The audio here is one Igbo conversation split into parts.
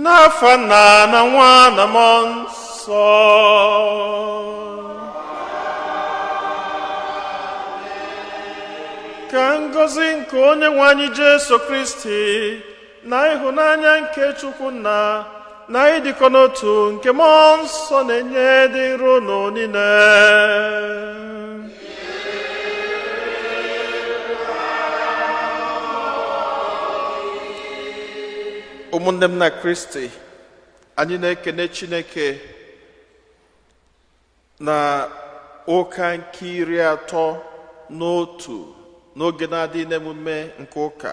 N'afa Nna na Nwa na Mmụọ Nsọ. Ka ngọzi nke onye nwe anyị Jesu Kristi na ịhụnanya nke Chukwu Nna na ịdịkọ n'otu nke Mmụọ Nsọ na-enye dịrị unu niile. Ụmụnne m na Kristi, anyị na-ekene Chineke na ụka nke 31 n'oge na-adịghị n'emume nke ụka,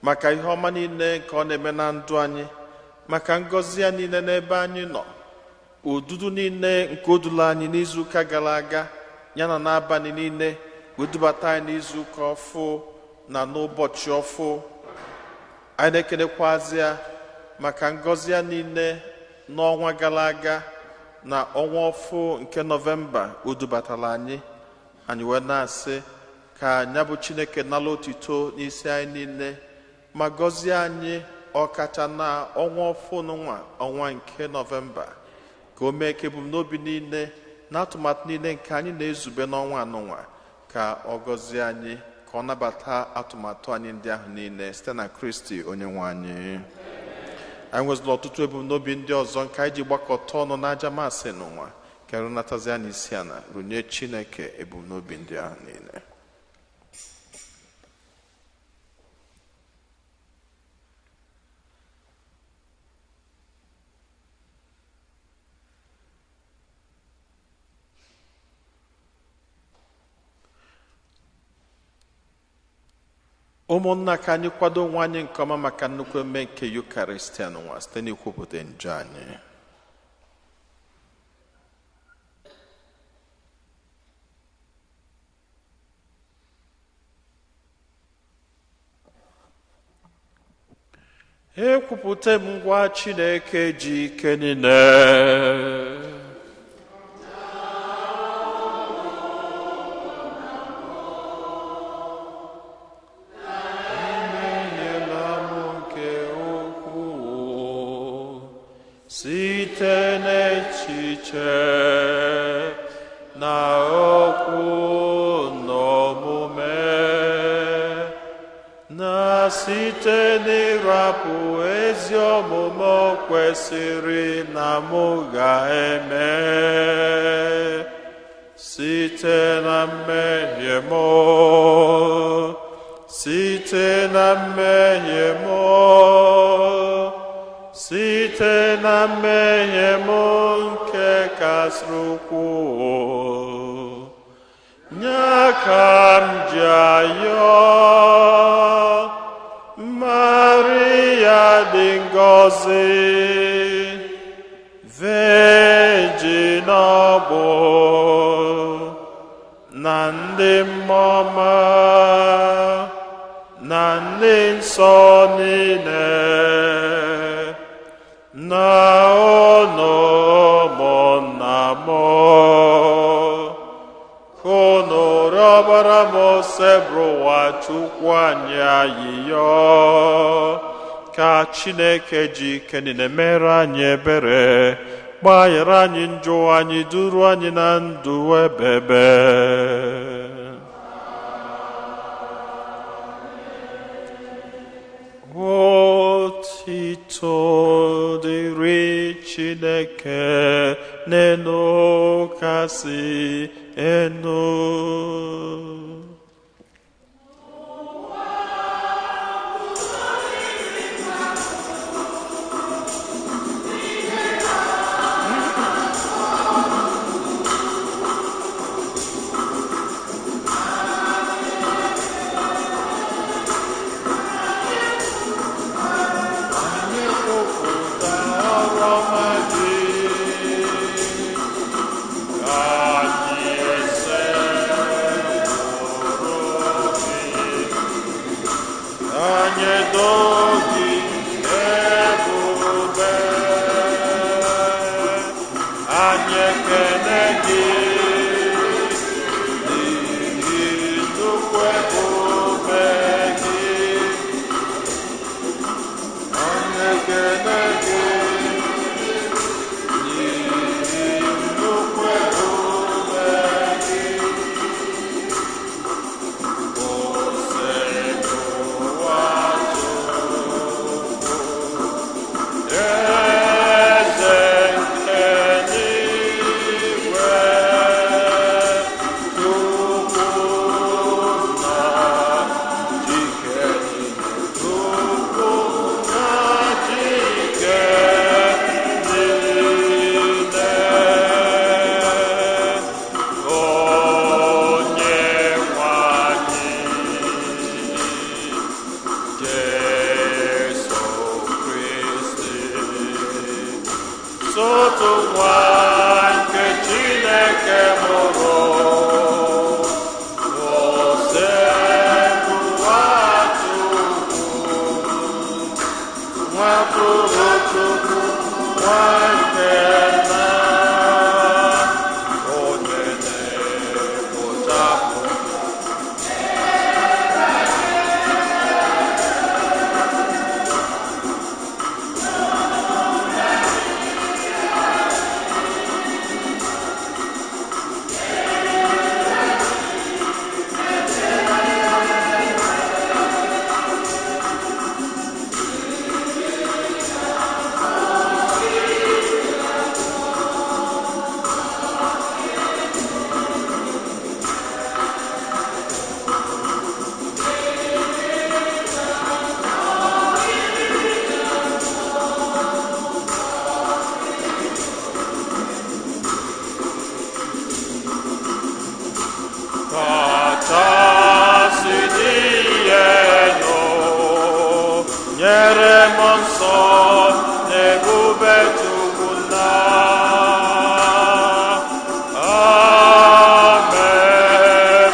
maka ihe ọma niile nke ọ na-eme na ndụ anyị, maka ngọzi ya niile n'ebe anyị nọ, odudu niile nke o dula anyị n'izuụka gara aga ya na n'abalị niile wee dubata anyị n'izuụka ọfụ na n'ụbọchị ọfụ. Anyị na-ekenekwazi ya maka ngọzi ya niile n'ọnwa gara aga na ọnwa ọfụ nke Nọvemba o dubatara anyị. Anyị wee na-asị ka ya bụ Chineke nala otito n'isi anyị niile ma gọzie anyị ọkacha na ọnwa ọfụ n'nwa ọnwa nke Nọvemba, ka o mee ka ebumnobi niile na atụmatụ niile nke anyị na-ezube n'ọnwa anụnwa ka ọ gọzie anyị, ka ọ nabata atụmatụ anyị ndị ahụ niile site na Kristi onye nwe anyị. Anyị nwezụla ọtụtụ ebumnobi ndị ọzọ nke anyị ji gbakọta ọnụ n'aja masị n'ụwa, ka rụnatazi anyị isi ala runye Chineke ebumnobi ndị ahụ niile. Ụmụnna, ka anyị kwado onwe anyị nke ọma maka nnukwu emume nke Yukaristia n'ụwa site n'ikwupụta njọ anyị. Ekwupụta m ngwa Chineke ji ike niile. Site n'echiche na okwu n'omume, na site n'ịrapụ ezi omume kwesịrị na mụ ga-eme, site na mmehie m, site na mmehie m, site na mmehie m nke kasịrị ukwuu, nye ka m ji ayọ Maria dị ngọzi, Virgin ọbụ na ndị mmụọ ọma na ndị nsọ niile, na unu ụmụnna m, ka unu rịọbara m Osebụrụwa Chukwu anyị ayịyọ, ka Chineke ji ike niile mere anyị ebere, gbaghara anyị njọ anyị, duru anyị na ndụ ebebe. Otito dịrị Chineke n'elu kasị enu. Anyị ekele gị. Nwa atụrụ Chukwu, nwa nke nna, onye na-ekpochapụ kachasị n'ihe nụ, nyere m nsọ n'ebube Chukwu nna. Amen,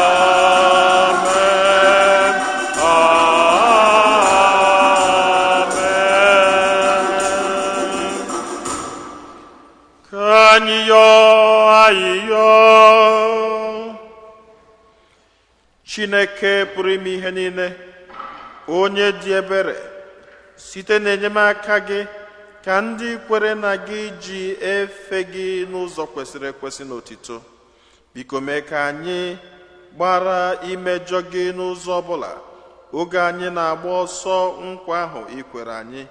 amen, amen. Ka anyị yọọ ayịyọ. Chineke pụrụ ime ihe niile, onye dị ebere, site n'enyemaka gị ka ndị kwere na gị ji efe gị n'ụzọ kwesịrị ekwesị n'otito. Biko mee ka anyị gbara imejọ gị n'ụzọ ọbụla oge anyị na-agba ọsọ nkwa ahụ i kwere anyị.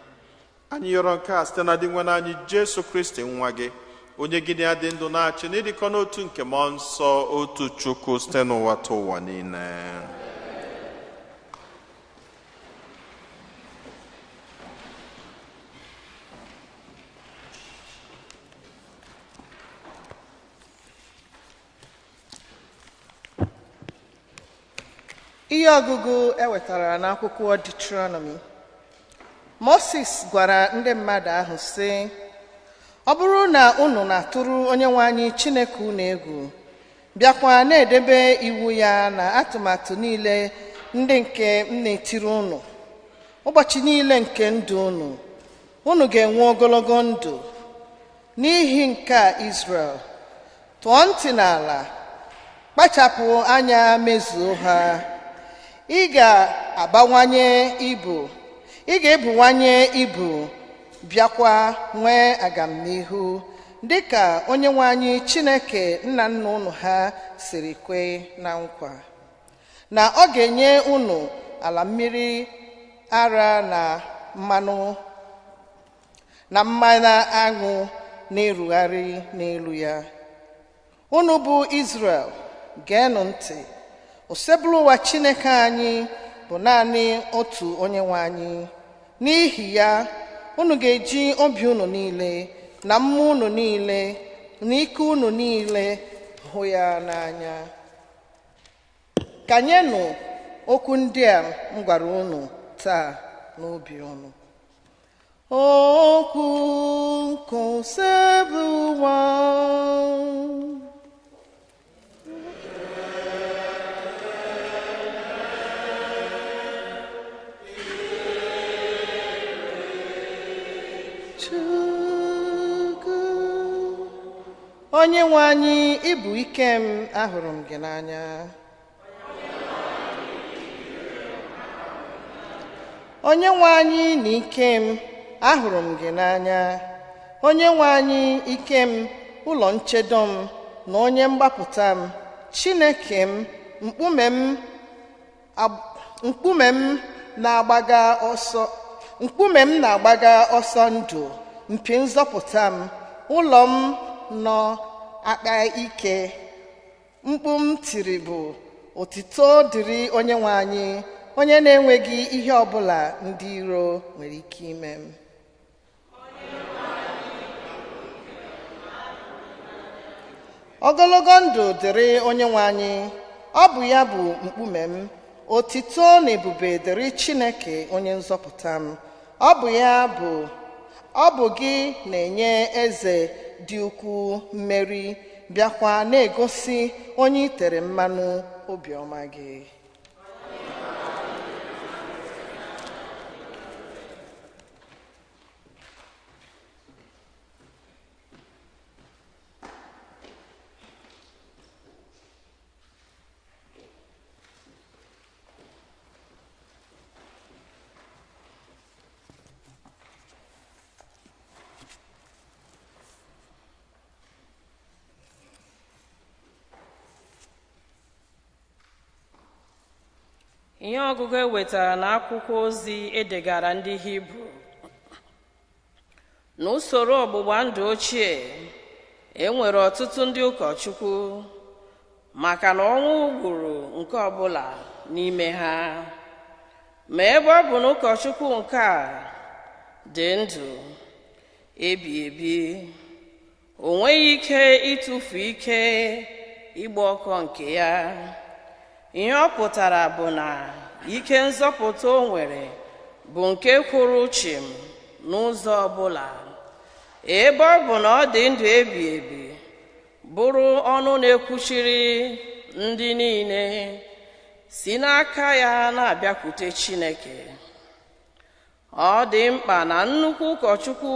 Anyị yọrọ nke a site na dị nwere anyị Jesu Kristi nwa gị, onye gị na ya dị ndụ na-achị n'ịdịkọ n'otu nke mmụọ nsọ otu Chukwu site n'ụwa ta ụwa niile. Ihe ọgụgụ e wetara n'akwụkwọ Deuteronomy. Moses gwara ndị mmadụ ahụ sị, ọ bụrụ na unu na-atụrụ Onyenwe anyị Chineke unu egwu, bịakwa na-edebe iwu ya na atụmatụ niile ndị nke m na-etiri unu ụbọchị niile nke ndụ unu, unu ga-enwe ogologo ndụ. N'ihi nke a Izrel, tụọ ntị n'ala, kpachapụ anya mezuo ha. Ị ga-abawanye ibu, ị ga-ebuwanye ibu, bịakwa nwee agamnihu dịka Onyenwe anyị Chineke nna nna unu ha siri kwe na nkwa, na ọ ga-enye unu ala mmiri ara na mmanụ na mmanụ aṅụ na-erugharị n'elu ya. Unu bụ Izrel, geenụ ntị. Osebụlụwa Chineke anyị bụ naanị otu Onyenwe anyị. N'ihi ya, unu ga-eji obi unu niile na mmụọ unu niile na ike unu niile hụ ya n'anya. Kanyenụ okwu ndị a m gwara unu taa n'obi unu. Okwu nke Osebụlụwa. Chukwu. Onyenwe anyị, ị bụ ike m, ahụrụ m gị n'anya. Onyenwe anyị na ike m, ahụrụ m gị n'anya. Onyenwe anyị, ike m, ụlọ nchedo m na onye mgbapụta m, Chineke m, mkpume m nkume m na-agbaga ọsọ, nkume m na-agbaga ọsọ ndụ, mpi nzọpụta m, ụlọ m nọ akpa ike. Mkpu m tiri bụ otito dịrị Onyenwe anyị, onye na-enweghị ihe ọbụla ndị iro nwere ike ime m. Ogologo ndụ dịrị Onyenwe anyị, ọ bụ ya bụ mkpume m. Otito na ebube dịrị Chineke onye nzọpụta m. Ọ bụ ya bụ ọ bụ gị na-enye eze dị ukwuu mmeri, bịakwa na-egosi onye i tere mmanụ obiọma gị. Ihe ọgụgụ e wetara n'akwụkwọ ozi edegara ndị Hibru. N'usoro ọgbụgba ndụ ochie, e nwere ọtụtụ ndị ụkọchukwu maka na ọnwụ gburu nke ọbụla n'ime ha. Ma ebe ọ bụ na ụkọchukwu nke a dị ndụ ebi ebi, o nweghị ike ịtụfu ike ịgba ọkọ nke ya. Ihe ọ pụtara bụ na ike nzọpụta o nwere bụ nke kwụrụ chịm n'ụzọ ọbụla. Ebe ọ bụ na ọ dị ndụ ebi ebi, bụrụ ọnụ na-ekwuchiri ndị niile si n'aka ya na-abịakwute Chineke. Ọ dị mkpa na nnukwu ụkọchukwu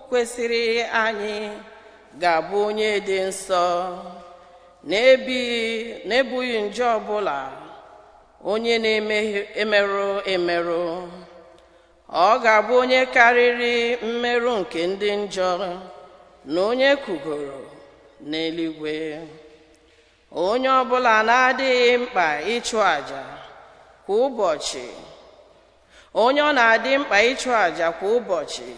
kwesịrị anyị ga-abụ onye dị nsọ, na-ebughị njọ ọbụla, onye na-emerụ emerụ. Ọ ga-abụ onye karịrị mmerụ nke ndị njọ na onye kwugoro n'eluigwe. Onye ọbụla na-adịghị mkpa ịchụ àjà kwa ụbọchị, onye ọ na-adị mkpa ịchụ àjà kwa ụbọchị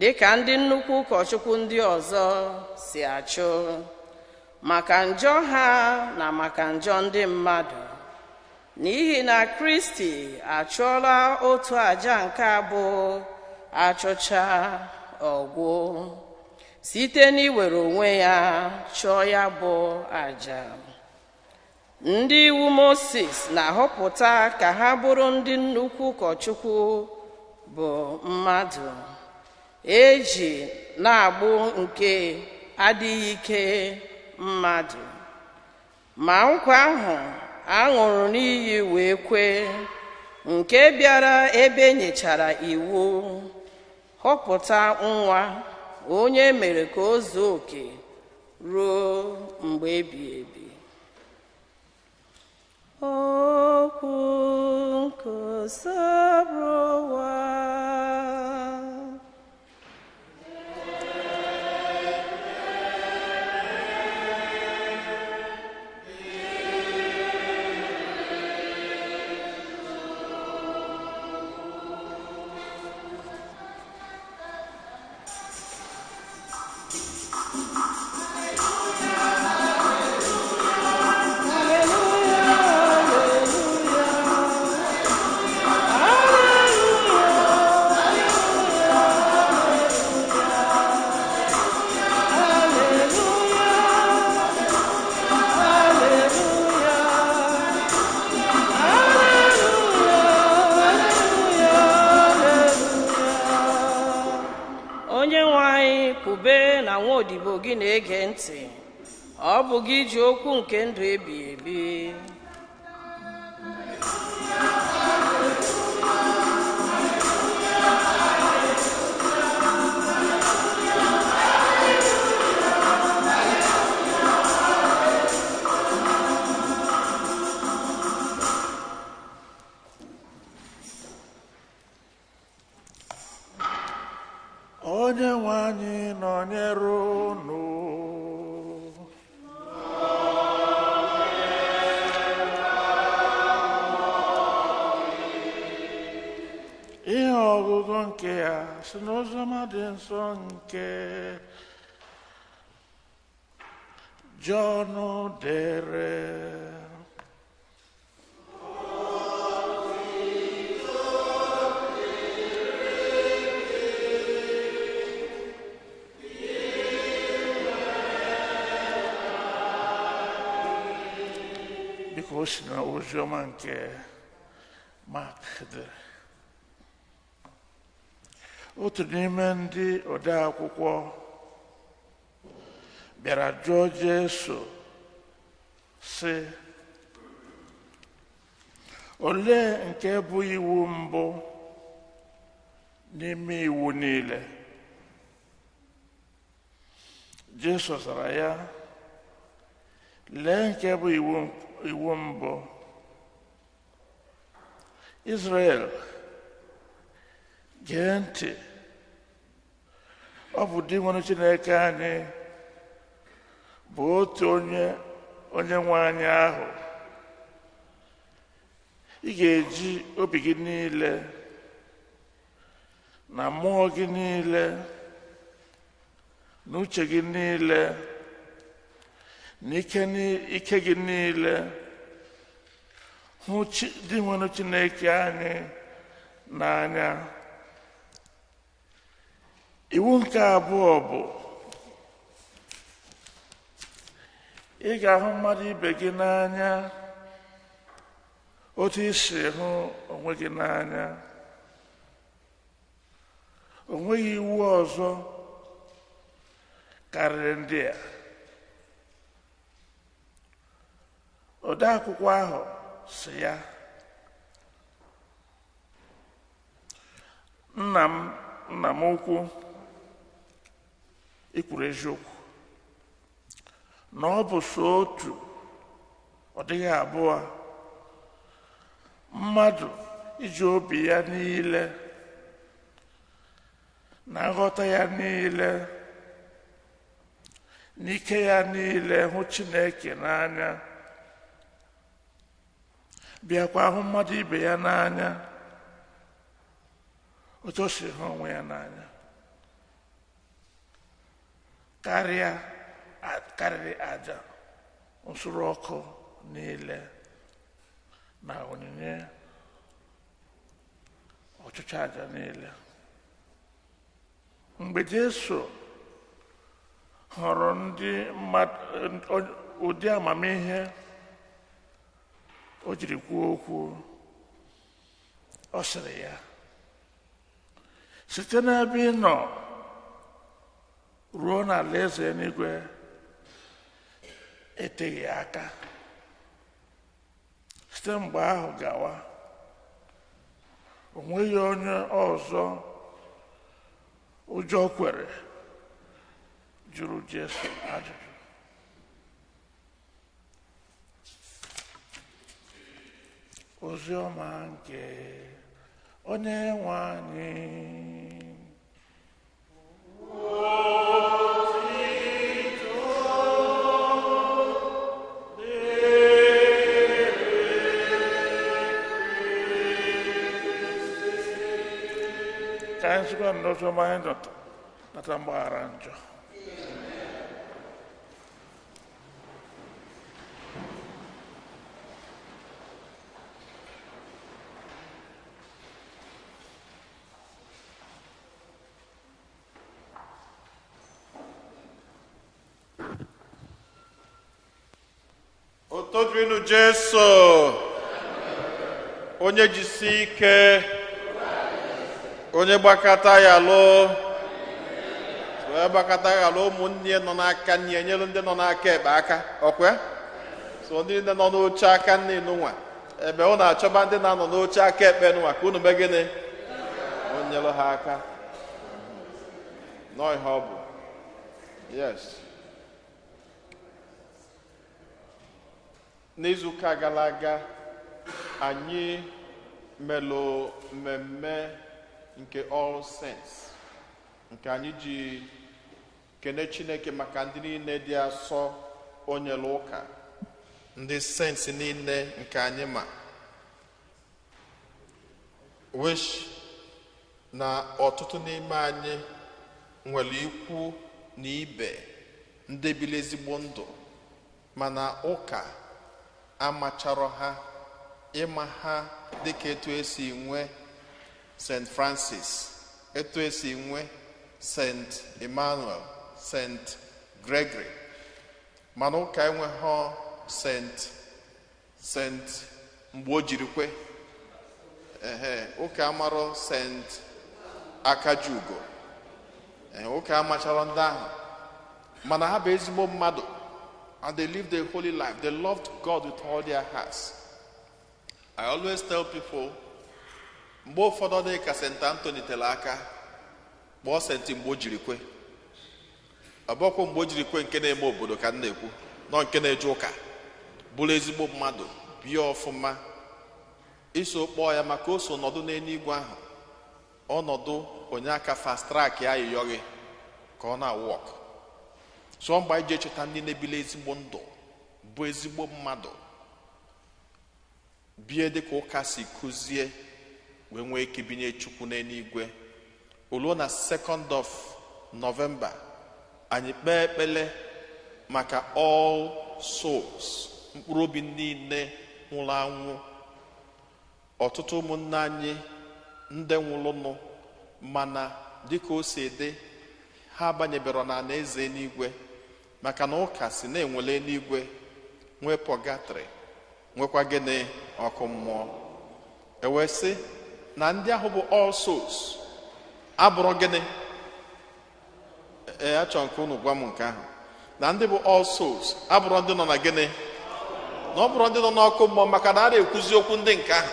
dịka ndị nnukwu ụkọchukwu ndị ọzọ si achụ, maka njọ ha na maka njọ ndị mmadụ. N'ihi na Kristi achụọla otu àjà nke abụọ achụcha ọgwụ, site n'iwere onwe ya chụọ ya bụ àjà. Ndị iwu Moses na-ahọpụta ka ha bụrụ ndị nnukwu ụkọchukwu bụ mmadụ eji na-agbụ nke adịghị ike mmadụ. Ma nkwa ahụ a ṅụrụ n'iyi wee kwee, nke bịara ebe nyechara iwu, họpụta nwa onye mere ka o zuo oke ruo mgbe ebighị ebi. Okwu nke Osebụrụwa. Onye nwe anyị, kwube na nwa odibo gị na-ege ntị. Ọ bụ gị ji okwu nke ndụ ebighị ebi. Onye nwe anyị nọnyere unu. Ihe ọgụgụ nke ya si n'Oziọma dị nsọ nke Jọn dere. Dịka o si na Oziọma nke Mak dere. Otu n'ime ndị ode akwụkwọ bịara jụọ Jesu sị, olee nke bụ iwu mbụ n'ime iwu niile? Jesu zara ya, lee nke bụ iwu mbụ. Israel, gee ntị, ọ bụ Dinwenụ Chineke anyị bụ otu onye nwe anyị ahụ. Ị ga-eji obi gị niile na mmụọ gị niile na uche gị niile na ike gị niile hụ Dinwenụ Chineke anyị n'anya. Iwu nke abụọ bụ ị ga-ahụ mmadụ ibe gị n'anya otu i si hụ onwe gị n'anya. O nweghị iwu ọzọ karịrị ndị a. Odeakwụkwọ ahụ sị ya, nna m ukwu, ị kwuru eziokwu na ọ bụ so otu, ọ dịghị abụọ, mmadụ iji obi ya niile na nghọta ya niile na ike ya niile hụ Chineke n'anya, bịakwa hụ mmadụ ibe ya n'anya otu o si hụ onwe ya n'anya, karịrị aja nsure ọkụ niile na onyinye ọchụchụ aja niile. Mgbe Jesu hụrụ ndị mmadụ ụdị amamihe o jiri kwuo okwu, ọ sịrị ya, site n'ebe ị nọ ruo n'alaeze eluigwe eteghị aka. Site mgbe ahụ gawa, o nweghị onye ọzọ ụjọ kwere jụrụ Jesu ajụjụ. Ozi ọma nke onye nwe anyị. Ka anyị sịkwa n'ozi ọma anyị nata mgbaghara njọ. Otodrinu Jesu, onye jisi ike, onye gbakọta ya lụ, wee gbakọta ya lụ, ụmụnne nọ n'aka nne enyelu ndị nọ n'aka ekpe aka, ọkwa? So ndị nọ n'oche aka nne nụnwa, ebe ọ na-achọba ndị na-anọ n'oche aka ekpe nụnwa ka unu mee gịnị? O nyelu ha aka. Nọọ ihe ọ bụ. Yes. N'izuụka gara aga, anyị melụ mmemme nke All Saints, nke anyị ji kene Chineke maka ndị niile dị asọ o nyere ụka, ndị saints niile nke anyị ma, wish na ọtụtụ n'ime anyị nwere ikwu na ibe ndị biri ezigbo ndụ, mana ụka amachara ha ịma ha dịka etu esi nwe St. Francis, etu esi nwe St. Emmanuel, St. Gregory, mana ụka enweghị St. mgbe o jiri kwe. Ehe, ụka amarọ St. Akajugo. Ehe, ụka amachara ndị ahụ, mana ha bụ ezigbo mmadụ. And they lived a holy life. They loved God with all their hearts. I always tell people, mgbe ụfọdụ dị ka St. Anthony tere aka, kpọọ St. mgbe o jiri kwe. Ọ bụkwa mgbe o jiri kwe nke na-eme obodo ka m na-ekwu, nọ nke na-eje ụka, bụrụ ezigbo mmadụ, bie ọfụma. Iso kpọọ ya maka o so nọdụ n'eluigwe ahụ, ọnọdụ onye aka fast track ya ayịyọ gị ka ọ na-awọk. So mgbe anyị ji echeta ndị na-ebili ezigbo ndụ bụ ezigbo mmadụ, Bie dịka ụka si kụzie, wee nwee ike binye Chukwu n'eluigwe. Oluo na 2nd of November, anyị kpee ekpele maka all souls, mkpụrụ obi niile nwụrụ anwụ. Ọtụtụ ụmụnne anyị ndị nwụrụnụ, mana dịka o si dị, ha abanyebero na eze eluigwe, maka na ụka si na-enwele eluigwe, nwee purgatory, nwekwa gịnị? Ọkụ mmụọ. Ewee sị na ndị ahụ bụ all souls abụrụ gịnị? Ee, achọrọ nke unu gwa m nke ahụ, na ndị bụ all souls abụrụ ndị nọ na gịnị? Na ọ bụrụ ndị nọ n'ọkụ mmụọ, maka na a na-ekwuzi okwu ndị nke ahụ,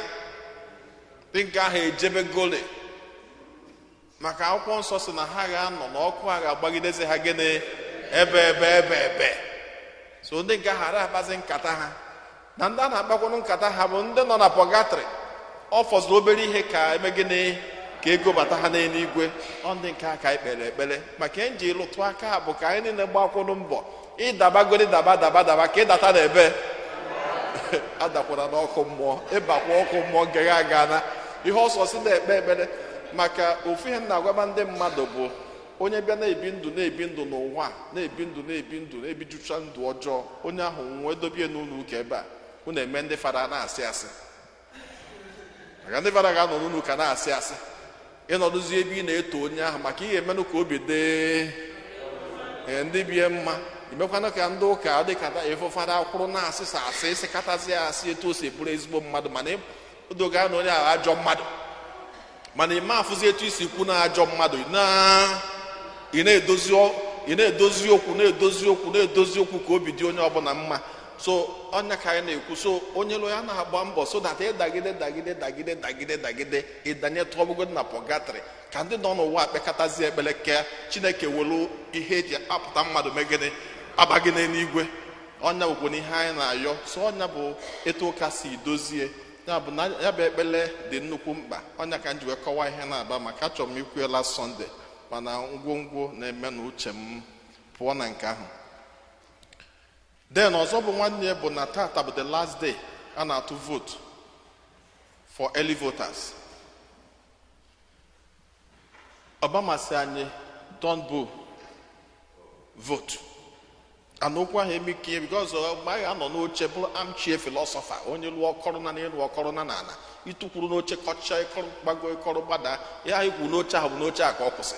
ndị nke ahụ ejebe gole, maka Akwụkwọ Nsọ si na ha ga-anọ n'ọkụ a ga-agbagidezi ha gịnị? Ebe ebe ebe ebe. So ndị nke ahụ ara akpazi nkata ha na ndị a na-akpakwanụ nkata ha bụ ndị nọ na purgatory. Ọ fọziri obere ihe ka eme gịnị? Ka ego bata ha n'eluigwe. Ọ ndị nke a ka anyị kpere ekpere maka nji lụtụ aka, bụ ka anyị niile gbakwụrụ mbọ ịdabagodi, daba daba daba, ka ịdata na ebe adakwara n'ọkụ mmụọ, ịbakwa ọkụ mmụọ nke gị aga na ihe ọsọ si na-ekpe ekpere. Maka ofu ihe m na-agwaba ndị mmadụ bụ, onye bịa na-ebi ndụ, na-ebi ndụ n'ụwa a, na-ebi ndụ, na-ebi ndụ, na-ebijucha ndụ ọjọọ, onye ahụ nwụọ, edobie n'ụlọ ụka ebe a, unu eme ndị fada na-asị asị, maka ndị fada ga-anọ n'ụlọ ụka na-asị asị. Ịnọdụzi ebe ị na-eto onye ahụ, maka ihe emenụ ka obi dị ee ndị bie mma, imekwana ka ndị ụka dị ka ịfụ fada kwụrụ na-asị sa asị, ịsịkatazi asị etu o si bụrụ ezigbo mmadụ, mana odoga na onye ahụ ajọ mmadụ, mana ime afụzi etu isi kwu na ajọ mmadụ na ị na-edozi okwu, na-edozi okwu, na-edozi okwu ka obi dị onye ọbụla mma. So ọnya ka anyị na-ekwu. So onye lụ ya na-agba mbọ so that ịdagide, dagide, dagide, dagide, dagide, ịdanye tụọbụgodi na purgatory, ka ndị nọ n'ụwa akpekatazi ekpere ka Chineke welu ihe eji apụta mmadụ megide abaghị n'eluigwe. Ọnya bụkwa na ihe anyị na-ayọ. So ọnya bụ etu ụka si dozie ya, bụ na ya bụ ekpere dị nnukwu mkpa. Ọnya ka m ji wee kọwaa ihe na-aba, maka achọrọ m ikwu ya last Sunday, mana ngwongwo na-eme na uche m pụọ na nke ahụ. Then ọzọ bụ nwanne bụ na tata bụ the last day a na-atụ vote for early voters. Obama si anyị, "Don't boo, vote." And okwu ahụ emike, because mgbe a ga-anọ n'oche bụrụ armchair philosopher, onye lụọ ọkọrọ na n'elu, ọkọrọ na n'ala, ịtụkwuru n'oche, kọchaa ịkọrọ, gbago ịkọrọ, gbada ya, ikwu n'oche ahụ bụ n'oche a ka ọ kwụsị.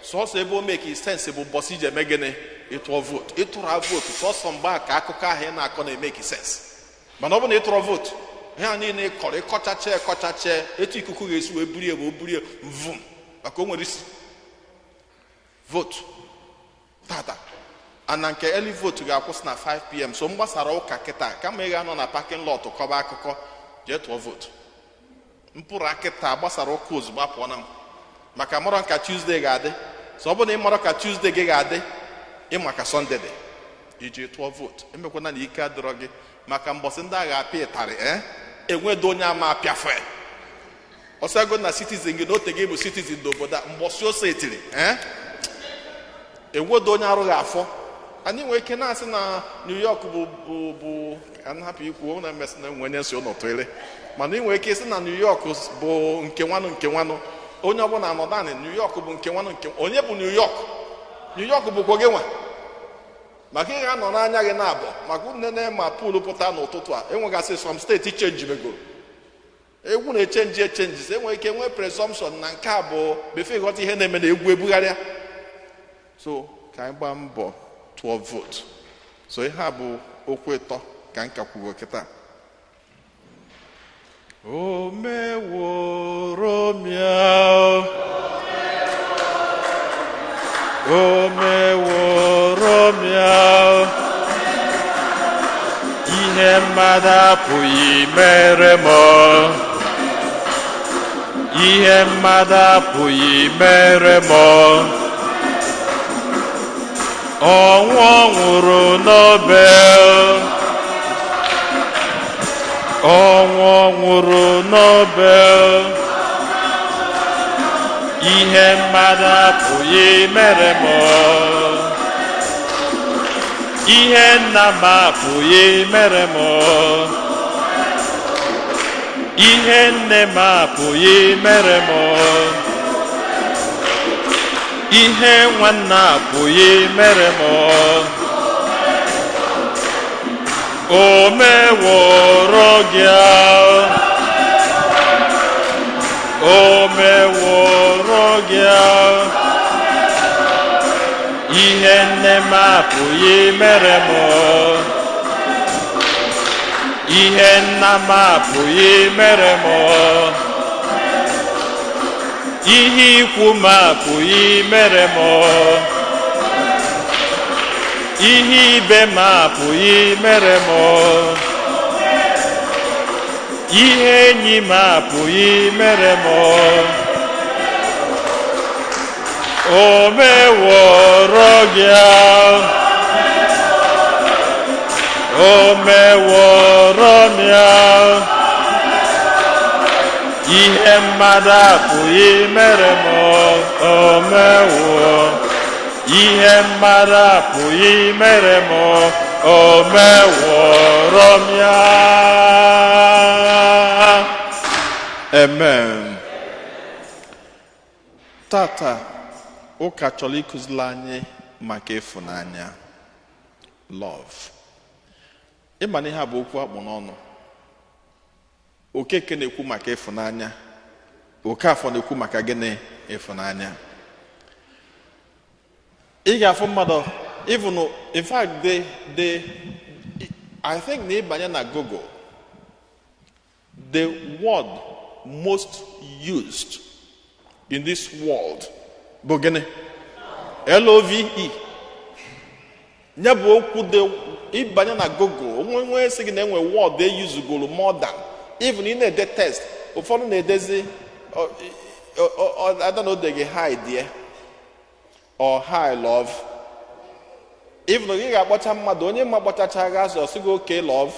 Sọsọ ebe o make sense bụ bọsị iji eme gịnị? Ịtụọ vote. Ịtụrụ vote, sọsọ mgbe a ka akụkọ ahụ ị na-akọ na-emeki sense. Mana ọ bụ na ịtụrụ vote, ihe a niile ịkọrọ, ịkọchacha, ịkọchacha, etu ikuku ga-esi wee burie ma o burie vum, maka o nwere isi. Vote tata, ana nke early vote ga-akwụsị na 5 p.m. So m gbasara ụka kịta, kama ị ga-anọ na parking lot kọba akụkọ, jee tụọ vote. Mpụrụ akịta gbasara ụka ozugbo apụọ na m, maka mọrọ nka Tuesday ga-adị. So ọ bụrụ na ị mọrọ ka Tuesday gị ga-adị, ịma ka Sunday dị, iji tụọ vote. Emekwana na ike adịrọ gị, maka mbọsị ndị agha apịa ịtarị, ee, enwedo onye ama apịafe ọsọgo na citizen gị na ote gị bụ citizen n'obodo a. Mbọsị ose etiri, ee, enwedo onye arụghị afọ. Anyị nwere ike na-asị na New York bụ ka m hapụ ikwu na emesị na enwe onye nsi ụlọ tụere, mana ị nwere ike ịsị na New York bụ nke nwanụ, nke nwanụ, onye ọbụla nọ naanị New York bụ nke nwanụ, nke onye bụ New York. New York bụkwa gị nwa, maka ị ga-anọ n'anya gị na-abụ maka nne ma poll pụta n'ụtụtụ a. Enwegasị some steeti chenjibegoro, egwu na-echenji echenji, enwere ike nwee presumption na nke a bụ befe ịghọta ihe na-eme na egwu ebugharịa. So ka anyị gbaa mbọ tụọ vote. So ihe a bụ okwu ịtọ ka m ka kwugo kịta. O meworo m ya, o meworo m ya, ihe mmadụ apụghị mere m, ihe mmadụ apụghị mere m. Ọnwụ ọ nwụrụ n'obe, ọnwụ ọ nwụrụ n'obe, ihe mmadụ apụghị mere m, ihe nna m apụghị mere m. Ihe nne m apụghị mere m, ihe nwanne apụghị mere m, o meworo gị, o meworo gị. Ihe nne m apụghị mere m, ihe nna m apụghị mere m, ihe ikwu m apụghị mere m, ihe ibe m apụghị mere m, ihe enyi m apụghị mere m, o meworo gị, o meworo m ya. Ihe mmadụ apụghị mere m, o mewo. Ihe mmadụ apụghị mere m, o meworo m ya. Amen. Tata ụka chọrọ ịkụziri anyị maka ịfụnanya, love. Ịma na ihe a bụ okwu akpụ n'ọnụ. Okeke na-ekwu maka ịfụnanya, Okafọ na-ekwu maka gịnị? Ịfụnanya. Ị ga-afụ mmadụ, even in fact they I think na ịbanye na Google, the word most used in this world bụ gịnị? Love. Ya bụ okwu dị. Ịbanye na Google, onwe nwee sị gị na enwe word they use goro more than even ị na-ede text. Ụfọdụ na-edezi I don't know, gị hi dear or hi love. Even ị ga-akpọcha mmadụ, onye ma kpọchacha gị azụ, ọsị gị okay love.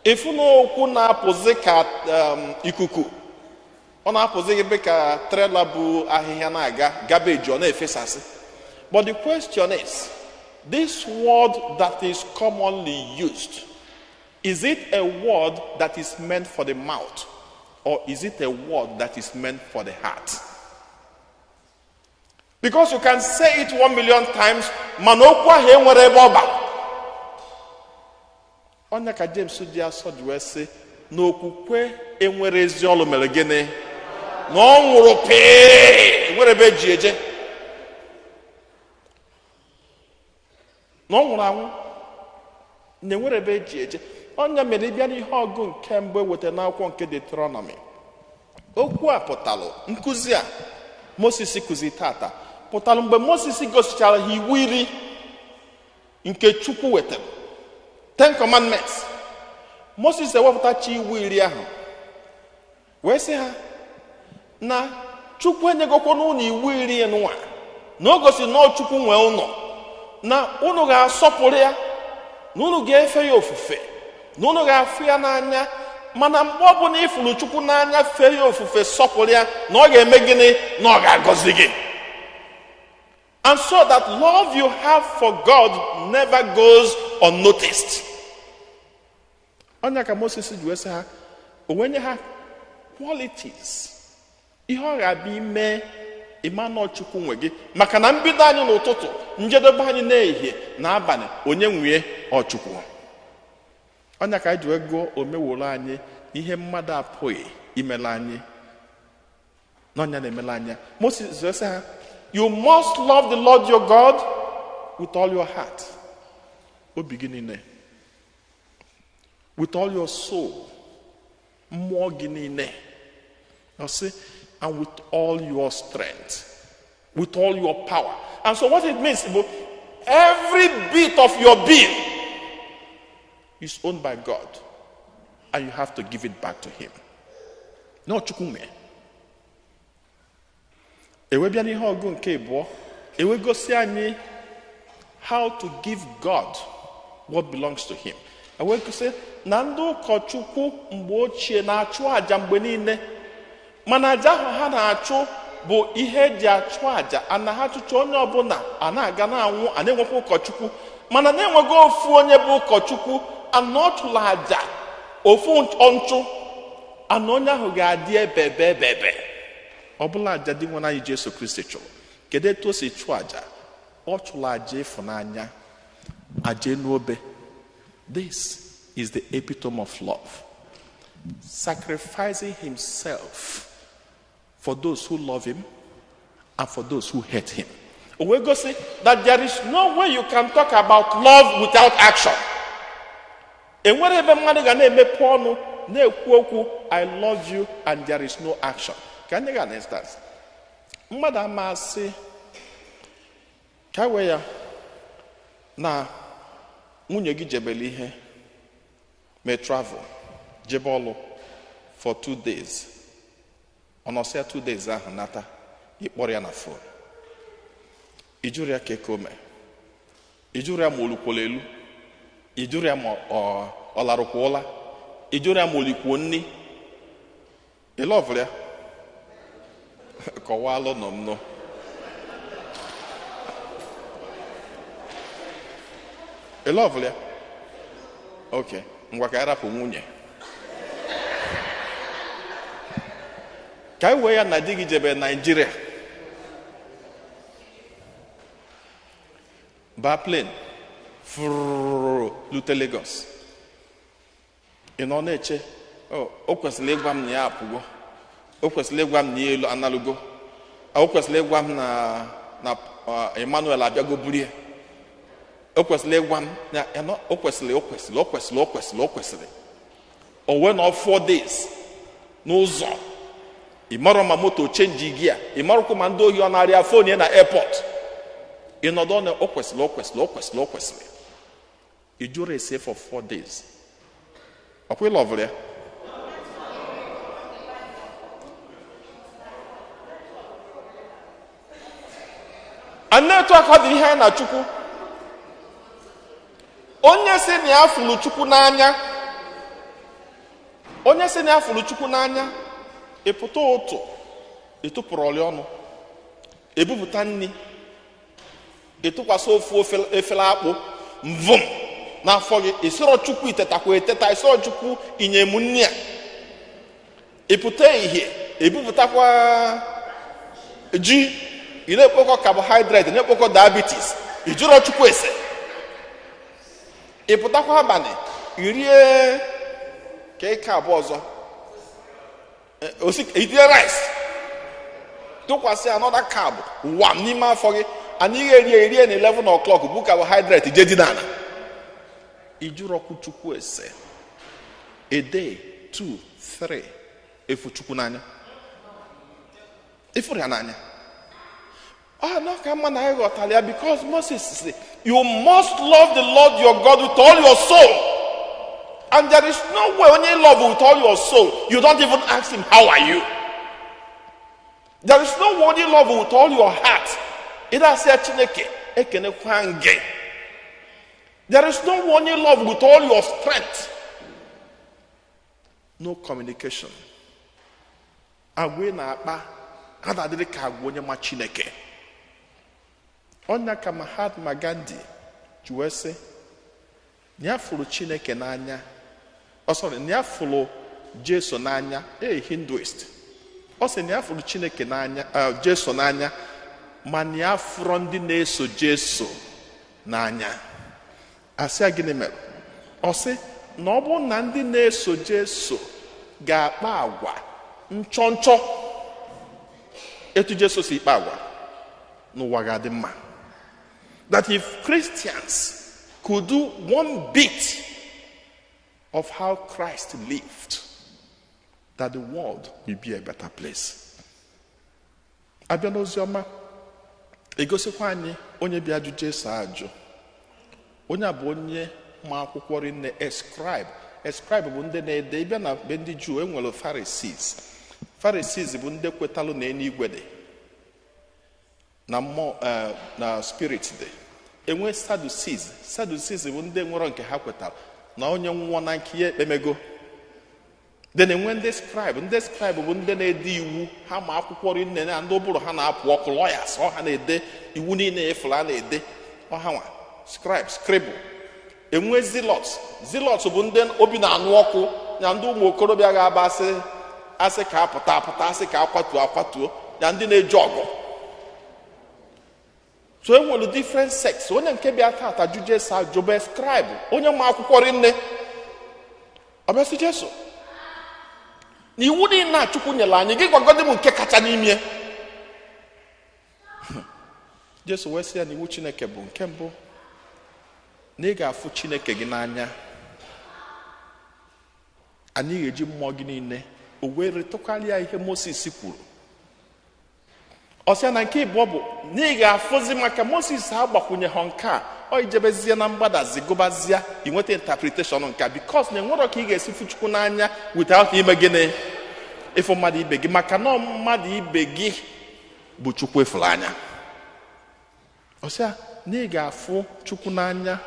Ịfụ na okwu na-apụzi ka ikuku, ọ na-apụzi gị ka trailer bụ ahịhịa na-aga garbage, ọ na-efesasị. But the question is, this word that is commonly used, is it a word that is meant for the mouth, or is it a word that is meant for the heart? Because you can say it 1 million times, mana okwu ahụ enwere ebe ọ bara. Onye ka James ji asọ ji wee sị na okwukwe enwere ezi ọlụ mere gịnị? Na ọ nwụrụ pịị, enwere ebe eji eje. Na ọ nwụrụ anwụ, na enwere ebe eji eje. Onye mere ịbịa n'ihe ọgụ nke mbụ eweta n'akwụkwọ nke Deuteronomy. Okwu a pụtalụ, nkụzi a Moses kụzi tata pụtalụ mgbe Moses gosichara ha iwu iri nke Chukwu wetara, 10 commandments. Moses ewepụtachi iwu iri ahụ wee sị ha na Chukwu enyegokwa n'ụlọ iwu iri nwa, na o gosi na Chukwu nwee ụlọ, na unu ga-asọpụrụ ya, na unu ga-efe ya ofufe, na unu ga-afụ ya n'anya. Mana mgbe ọbụla ịfụrụ Chukwu n'anya, fee ya ofufe, sọpụrụ ya, na ọ ga-eme gịnị? Na ọ ga-agọzi gị. And so that love you have for God never goes unnoticed. Onye ka Moses ji wee sị ha, o wee nye ha qualities ihe ọ ga-abịa ime ịma Chukwu nwe gị, maka na mbido anyị n'ụtụtụ, njedebe anyị n'ehihie na abalị, onye nwee ọchukwu. Onye ka anyị ji wee gụọ omeworo anyị ihe mmadụ apụghị imela anyị, n'ọnya na-emela anya. Moses wee sị ha, you must love the Lord your God with all your heart, obi gị niile, with all your soul, mmụọ gị niile, ọ sị, and with all your strength, with all your power. And so what it means bụ every bit of your being is owned by God, and you have to give it back to him. Na Chukwu nwee. Ewe bịa n'ihe ọgụ nke abụọ, ewe gosi anyị how to give God what belongs to him. Ewe gosi na ndị ụkọchukwu mgbe ochie na-achụ àjà mgbe niile, mana àjà ahụ ha na-achụ bụ ihe eji achụ àjà ana ha chụcha, onye ọbụla a na-aga na-anwụ, a na-enwekwa ụkọchukwu, mana na-enwego ofu onye bụ ụkọchukwu. Ana ọ chụrụ aja ofu nchụ ana onye ahụ ga-adị ebebe ebebe. Ọ bụla aja dị nwe anyị Jesu Kristi chụrụ. Kedu etu o si chụọ aja? Ọ chụrụ aja ịfụnanya, aja enu obe. This is the epitome of love. Sacrificing himself for those who love him and for those who hate him. O wee gosi that there is no way you can talk about love without action. Enwere ebe mmadụ ga na-emepe ọnụ na-ekwu okwu I love you and there is no action. Ka anyị ga an instance. Mmadụ ama asị ka wee ya na nwunye gị jebere ihe may travel jebe ọlụ for 2 days. Ọ nọsịa 2 days ahụ nata, ịkpọrọ ya na phone. Ị jụrụ ya ka eke ome, ị jụrụ ya ma olukwolo elu, ị jụrụ ya ma ọ larụkwa ụla, ị jụrụ ya ma olikwuo nni. Ị lọvụrụ ya? Kọwalụ nọ m nọ. Ị lọvụrụ ya? Ok, ngwa ka arapụ nwunye. Ka anyị wee ya na di gị jebe Naijiria, baa plane fụrụrụ lute Lagos. Ị nọ na-eche, o kwesịrị ịgwa m na ya apụgo, o kwesịrị ịgwa m na ya elu analụgo, o kwesịrị ịgwa m na Emmanuel abịago buru ya, o kwesịrị ịgwa m na o kwesịrị o kwesịrị o kwesịrị o kwesịrị o kwesịrị. O wee nọ 4 days n'ụzọ. Ị marọ ma moto chenji gia, ị marọkwa ma ndị ohi ọ na-arịa fon ya na airport. Ị nọdụ na o kwesịrị o kwesịrị o kwesịrị o kwesịrị. Ị jụrụ ese for 4 days. Ọkwa ịlọvụrụ ya? A na-etu aka ọ dị ihe anyị na Chukwu. Onye sị na ya fụrụ Chukwu n'anya, onye sị na ya fụrụ Chukwu n'anya, ị pụta ụtụ, ị tụpụrụ ọlị ọnụ, ebupụta nri, ị tụkwasị ofu efere akpụ mvụm n'afọ gị, ị sịrọ Chukwu itetakwa eteta, ị sịrọ Chukwu inye m nri a. Ị pụta ehihie, ebupụtakwa ji, ị na-ekpokọ carbohydrate, na-ekpokọ diabetes, ị jụrọ Chukwu ese. Ị pụtakwa abalị, ị rie ka ike abụọ ọzọ, itinye rice, tụkwasị another carb wam n'ime afọ gị, anyị ga-eri erie na 11 o'clock bụ carbohydrate je dị n'ala. Ị jụrọkwu Chukwu ese. A day, 2, 3, efu Chukwu n'anya, ịfụrụ ya n'anya. Ah, no, ka mma na anyị ghọtara ya, because Moses said, you must love the Lord your God with all your soul. And there is no way when you love with all your soul, you don't even ask him, how are you? There is no way you love with all your heart. There is no one you love with all your strength. No communication. Agwa na-akpa adadịrị ka agwa onye ma Chineke. Ọnya ka Mahatma Gandhi ji wee sị na ya fụrụ Chineke n'anya, ọ sọrọ na ya fụrụ Jesu n'anya, a Hinduist. Ọ sị na ya fụrụ Chineke n'anya, Jesu n'anya, ma na ya fụrụ ndị na-eso Jesu n'anya. Asị ya gịnị mere? Ọ sị na ọ bụrụ na ndị na-eso Jesu ga-akpa agwa nchọnchọ etu Jesu si kpa agwa, n'ụwa ga-adị mma. That if Christians could do one bit of how Christ lived, that the world will be a better place. Abịa n'oziọma, egosikwa anyị onye bịa ajụ Jesu ajụ. Onye a bụ onye ma akwụkwọ rinne, a scribe. A scribe bụ ndị na-ede. Ịbịa na be ndị Juu, e nwere Pharisees. Pharisees bụ ndị kwetalụ na eluigwe dị, na mmụọ, na spirit dị. Enwe Sadducees. Sadducees bụ ndị nwere nke ha kwetara na onye nwụọ na nke ya ekpemego. Then enwe ndị scribe. Ndị scribe bụ ndị na-ede iwu. Ha ma akwụkwọ rinne na ndị ụbụrụ ha na-apụ ọkụ, lawyers. Ọ ha na-ede iwu niile efuru a na-ede. Ọ ha nwa scribe, scribble. Enwe zealots. Zealots bụ ndị obi na-anụ ọkụ na ndị ụmụ okorobịa ga-aba asị ka apụta apụta, asị ka akwatuo akwatuo, na ndị na-eji ọgụ. So enwere different sects. Onye nke bịa tata jụ Jesu ajụbe scribe, onye ma akwụkwọ rinne. Ọ bịa sị Jesu, na iwu niile a Chukwu nyere anyị, gị gwagodi m nke kacha n'ime. Jesu wee sị ya na iwu Chineke bụ nke mbụ, na ị ga-afụ Chineke gị n'anya, anyị ga-eji mmụọ gị niile. O wee retụkarịa ihe Moses kwuru. Ọ sị ya na nke ịbụọ bụ na ị ga-afụzi, maka Moses agbakwunyeghọ nke a, ọ ijebezie na mgbadazi gụbazie inweta interpretation nke a, because na enwerọ ka ị ga-esi fụ Chukwu n'anya without ime gịnị? Ịfụ mmadụ ibe gị, maka na mmadụ ibe gị bụ Chukwu ịfụrụ anya. Ọ sị ya na ị ga-afụ Chukwu n'anya,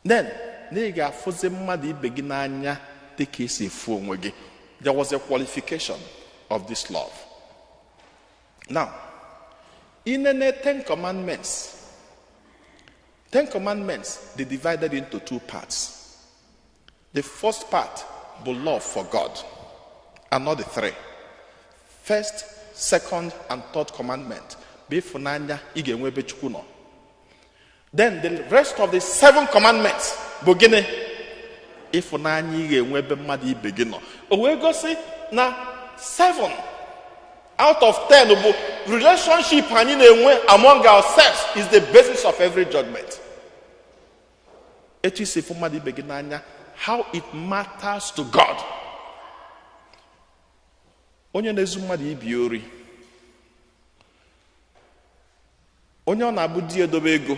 then na ị ga-afụzi mmadụ ibe gị n'anya dị ka esi efu onwe gị. There was a qualification of this love. Now, in the 10 Commandments, 10 Commandments, they divided into two parts. The first part was love for God, and not the three. First, second, and third commandment. Bụ ịfụnanya ị ga-enwe ebe Chukwu nọ. Then the rest of the 7 commandments bụ gịnị? Ịfụnanya ị ga-enwe ebe mmadụ ibe gị nọ. O wee gosi na 7 out of 10 bụ relationship anyị na-enwe among ourselves is the basis of every judgment. Etu isi fụ mmadụ ibe gị n'anya, how it matters to God. Onye na-ezu mmadụ ibi ori, onye ọ na-abụ di edobe ego,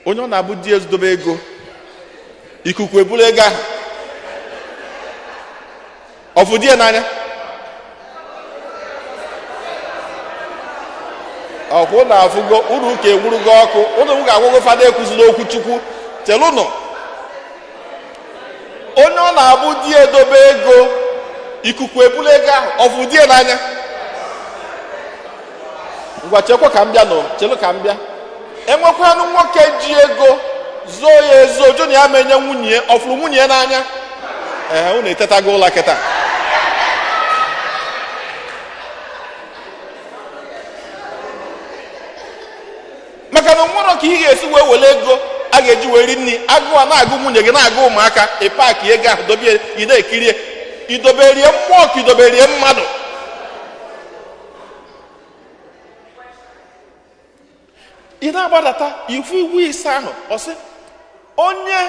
onye ọ na-abụ di edobe ego, ikuku eburu ego ahụ, ọ fụ di ya n'anya? Ọkwụ na-afụgo unu ka enwurugo ọkụ, unu ga-agwụgo fada ekwuzila okwu Chukwu. Chelụnụ, onye ọ na-abụ di edobe ego, ikuku eburu ego ahụ, ọ fụ di ya n'anya? Ngwa chekwa ka m bịa nụ, chelu ka m bịa. Enwekwanụ nwoke ji ego zoo ya ezo, jụ na ya menye nwunye, ọ fụrụ nwunye n'anya? Ee, unu etetago ụla kịta. Maka na onwero ka ị ga-esi wee were ego a ga-eji wee ri nri, agụụ a na-agụ nwunye gị, na-agụ ụmụaka, ị paakị ego ahụ dobie, ị na-ekirie, idoberie mmụọ ka idoberie mmadụ. Ị na-agbadata ifu iwu ise ahụ, ọ sị onye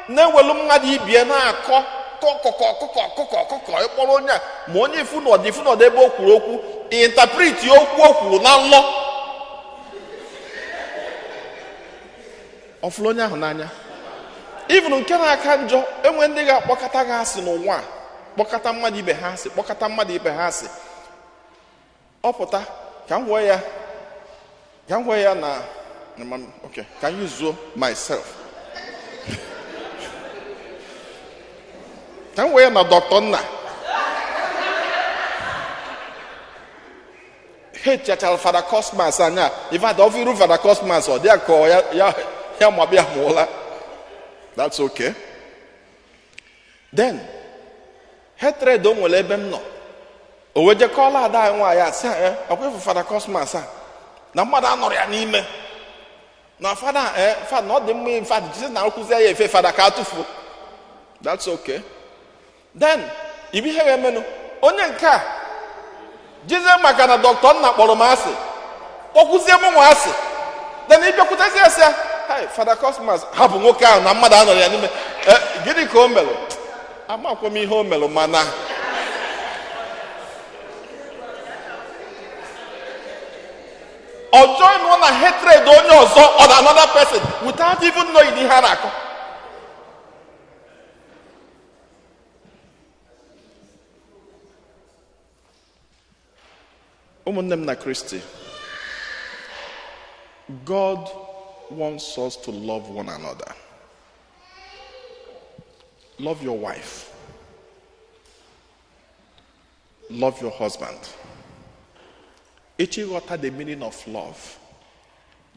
na-ewelu mmadụ ibie na-akọ kọkọkọkọkọkọkọ, ịkpọrọ onye a, ma onye ifu na ọdị ifu na ọdị ebe o kwuru okwu, ịntapriti okwu o kwuru na nlọ, ọ fụrụ onye ahụ n'anya. Even nke na-aka njọ, enwe ndị ga-akpọkọta gị asị n'ụwa a, kpọkọta mmadụ ibe ha asị, kpọkọta mmadụ ibe ha asị. Ọ pụta ka m wee ya, ka m wee ya na, okay, can you zoom myself? Ka m wee ya na Dr. Nna. Ha echechara Fada Cosmas anya. In fact, ọ fụrụ Fada Cosmas, ọ dị ka ya ya ma bịa mụọla. That's okay. Then, hatred o nwere ebe m nọ. O wee jekọọla ada anyị nwaanyị a, sị ya, ọkwa ịfụ Fada Cosmas a, na mmadụ anọrọ ya n'ime. Na fada, fada na ọ dị mma, in fact, jisi na akwụzie ya efe fada ka atụfuo. That's okay. Then, ibi ihe ga-emenụ, onye nke a, jizie maka na Dr. Nna kpọrọ m asị, kpọkwuzie m nwa asị. Then ị bịakwutezie ya sị ya, hey, Fada Cosmas, hapụ nwoke ahụ na mmadụ anọrọ ya n'ime. Gịnị ka o melụ? Amakwa m ihe o melụ, mana ọ join na hatred onye ọzọ on another person without even knowing ihe a na-akọ. Ụmụnne m na Kristi, God wants us to love one another. Love your wife. Love your husband. Each ghọta the meaning of love,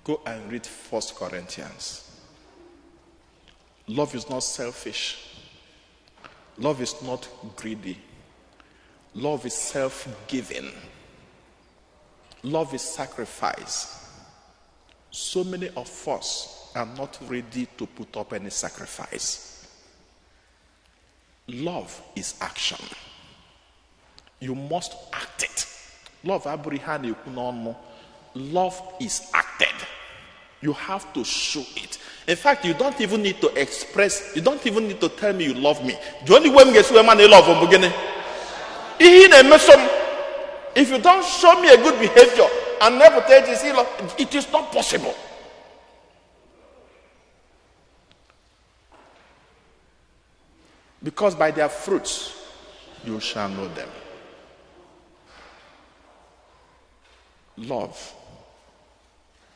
go and read 1 Corinthians. Love is not selfish. Love is not greedy. Love is self-giving. Love is sacrifice. So many of us are not ready to put up any sacrifice. Love is action. You must act it. Love abụrụ ihe a na-ekwu n'ọnụ. Love is acted. You have to show it. In fact, you don't even need to express, you don't even need to tell me you love me. The only way m ga-esi wee ma na ị love m bụ gịnị? Ihe ị na-emeso m. If you don't show me a good behavior and never tell you, see, it is not possible. Because by their fruits you shall know them. Love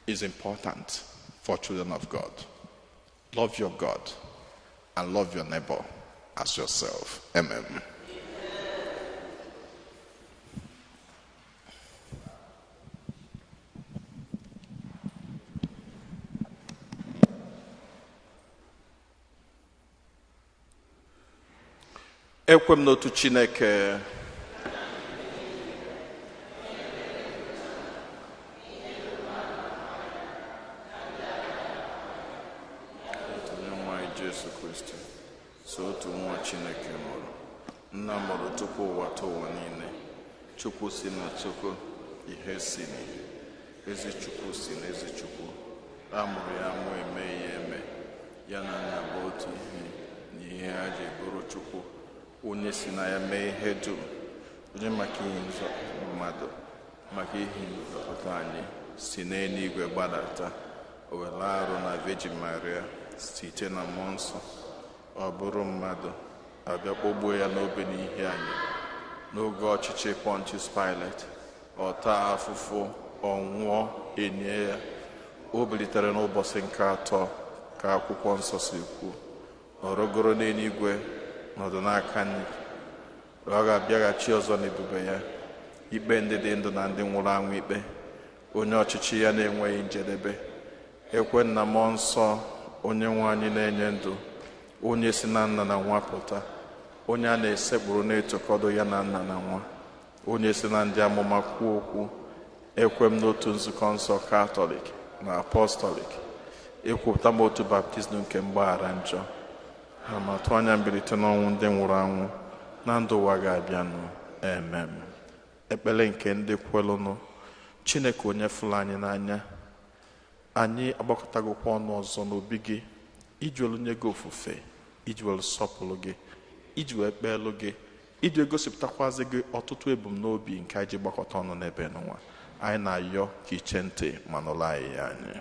is important for children of God. Love your God and love your neighbor as yourself. Amen. Ekwe m n'otu Chineke, Onyenwe anyị Jesu Kristi, so otu nwa Chineke mụrụ, nna mụrụ tupu ụwa tụ ụwa niile, Chukwu si na Chukwu, ihe si n'ihe, ezi Chukwu si na ezi Chukwu, a mụrụ ya amụ eme ya eme, ya na nna bụ otu ihe na ihe ha ji bụrụ Chukwu, onye si na ya mee ihe dum, onye maka ihe mmadụ, maka ihe nzọpụta anyị, si n'eluigwe gbadata, o were arụ na Virgin Maria site na mmụọ nsọ, ọ bụrụ mmadụ, abịa kpọgbuo ya n'obe n'ihi anyị. N'oge ọchịchị Pontius Pilate, ọ taa afụfụ, ọ nwụọ, enye ya. O bilitere n'ụbọchị nke atọ ka akwụkwọ nsọ si kwuo, ọ rọgoro n'eluigwe, nọdụ n'aka nri, ọ ga-abịaghachi ọzọ n'ebube ya, ikpe ndị dị ndụ na ndị nwụrụ anwụ ikpe, onye ọchịchị ya na-enweghị njedebe. Ekwe na mmụọ nsọ, onye nwe anyị na-enye ndụ, onye si na nna na nwa pụta, onye a na-esekpuru na-etokọdo ya na nna na nwa, onye si na ndị amụma kwuo okwu. Ekwe m n'otu nzukọ nsọ Katọlik na Apọstọlik, ekwupụta m otu baptizim nke mgbaghara njọ, ha ma tụọ anya mbilite n'ọnwụ ndị nwụrụ anwụ na ndụ ụwa ga-abịanụ. Amen. Ekpere nke ndị kwelụnụ. Chineke onye fụrụ anyị n'anya, anyị agbakọtagokwa ọnụ ọzọ n'obi gị iji welu nye gị ofufe, iji welu sọpụrụ gị, iji wee kpeelụ gị, iji gosipụtakwazi gị ọtụtụ ebumnobi nke anyị ji gbakọta ọnụ n'ebe n'ụwa. Anyị na-ayọ ka iche ntị ma nụrụ anyị ya anyị.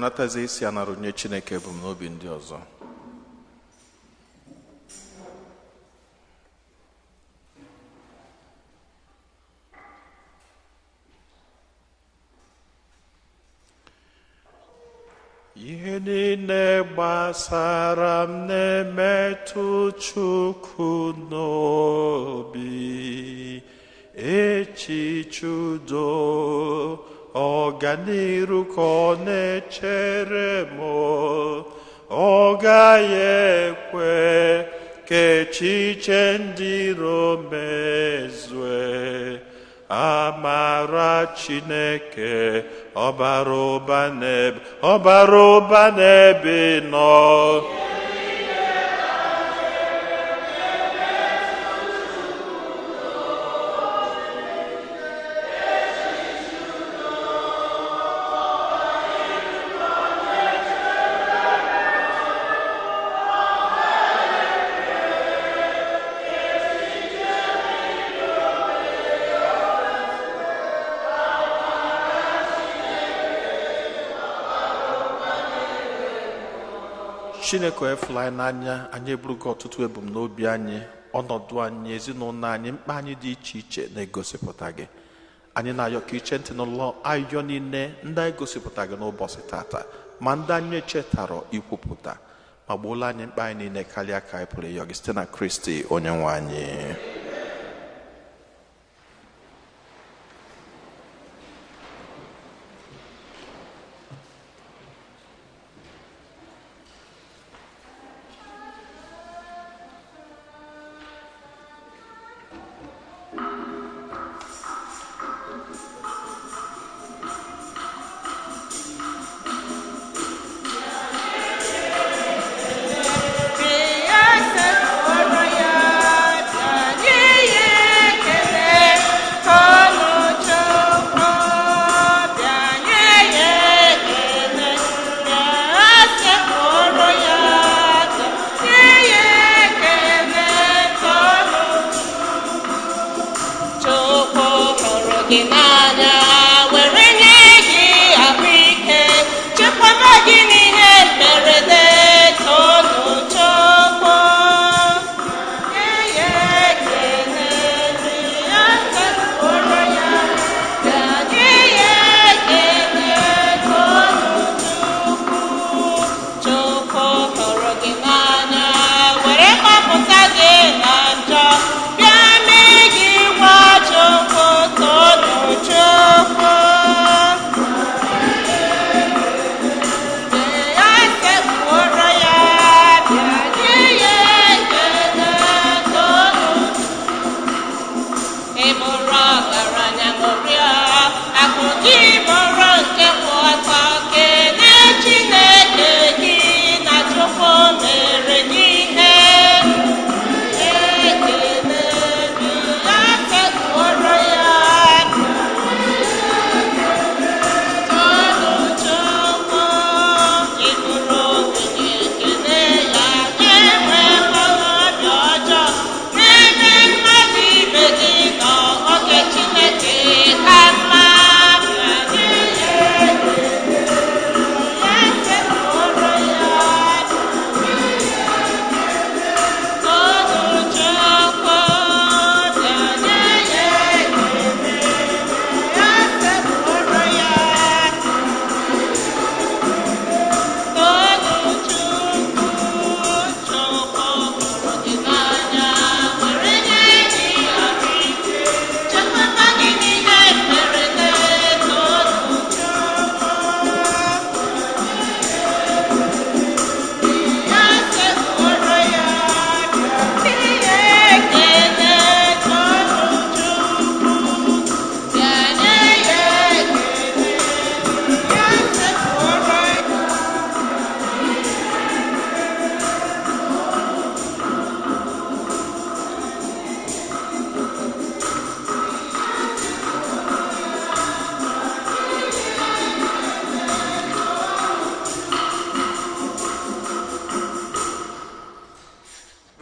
Natazie isi anarụ nye Chineke ebumnobi ndị ọzọ. Ihe niile gbasara m na-emetụ Chukwu n'obi, echiche udo ọganiru ka ọ na-echere m, ọ gaghị ekwe ka echiche ndị iro mezue. Amara Chineke ọbara ụba n'ebe ọbara ụba n'ebe ị nọ. Chineke efula anyị n'anya, anyị eburugo ọtụtụ ebumnobi anyị, ọnọdụ anyị, ezinụlọ anyị, mkpa anyị dị iche iche na-egosipụta gị. Anyị na-ayọ ka iche ntị n'ụlọ ayọ niile ndị anyị gosipụta gị n'ụbọchị tata, ma ndị anyị echetara ikwupụta, ma gbuola anyị mkpa anyị niile karịa ka anyị pụrụ ịyọ gị site na Kristi onye nwe anyị.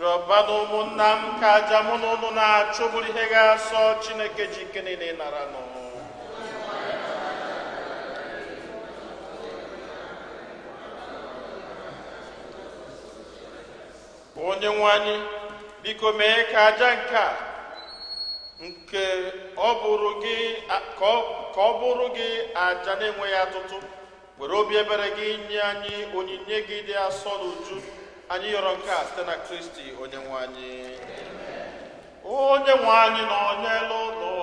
Rịọbanụ ụmụnna m ka aja mụ na unu na-achụ bụrụ ihe ga-asọ Chineke ji ike niile nara nụ. Onye nwe anyị, biko mee ka aja nke a nke ọ bụrụ gị ka ọ bụrụ gị aja na-enweghị atụtụ, were obi ebere gị nye anyị onyinye gị dị asọ n'uju. Anyị yọrọ nke a site na Kristi onye nwe anyị. Onye nwe anyị nọ n'elu ụlọ.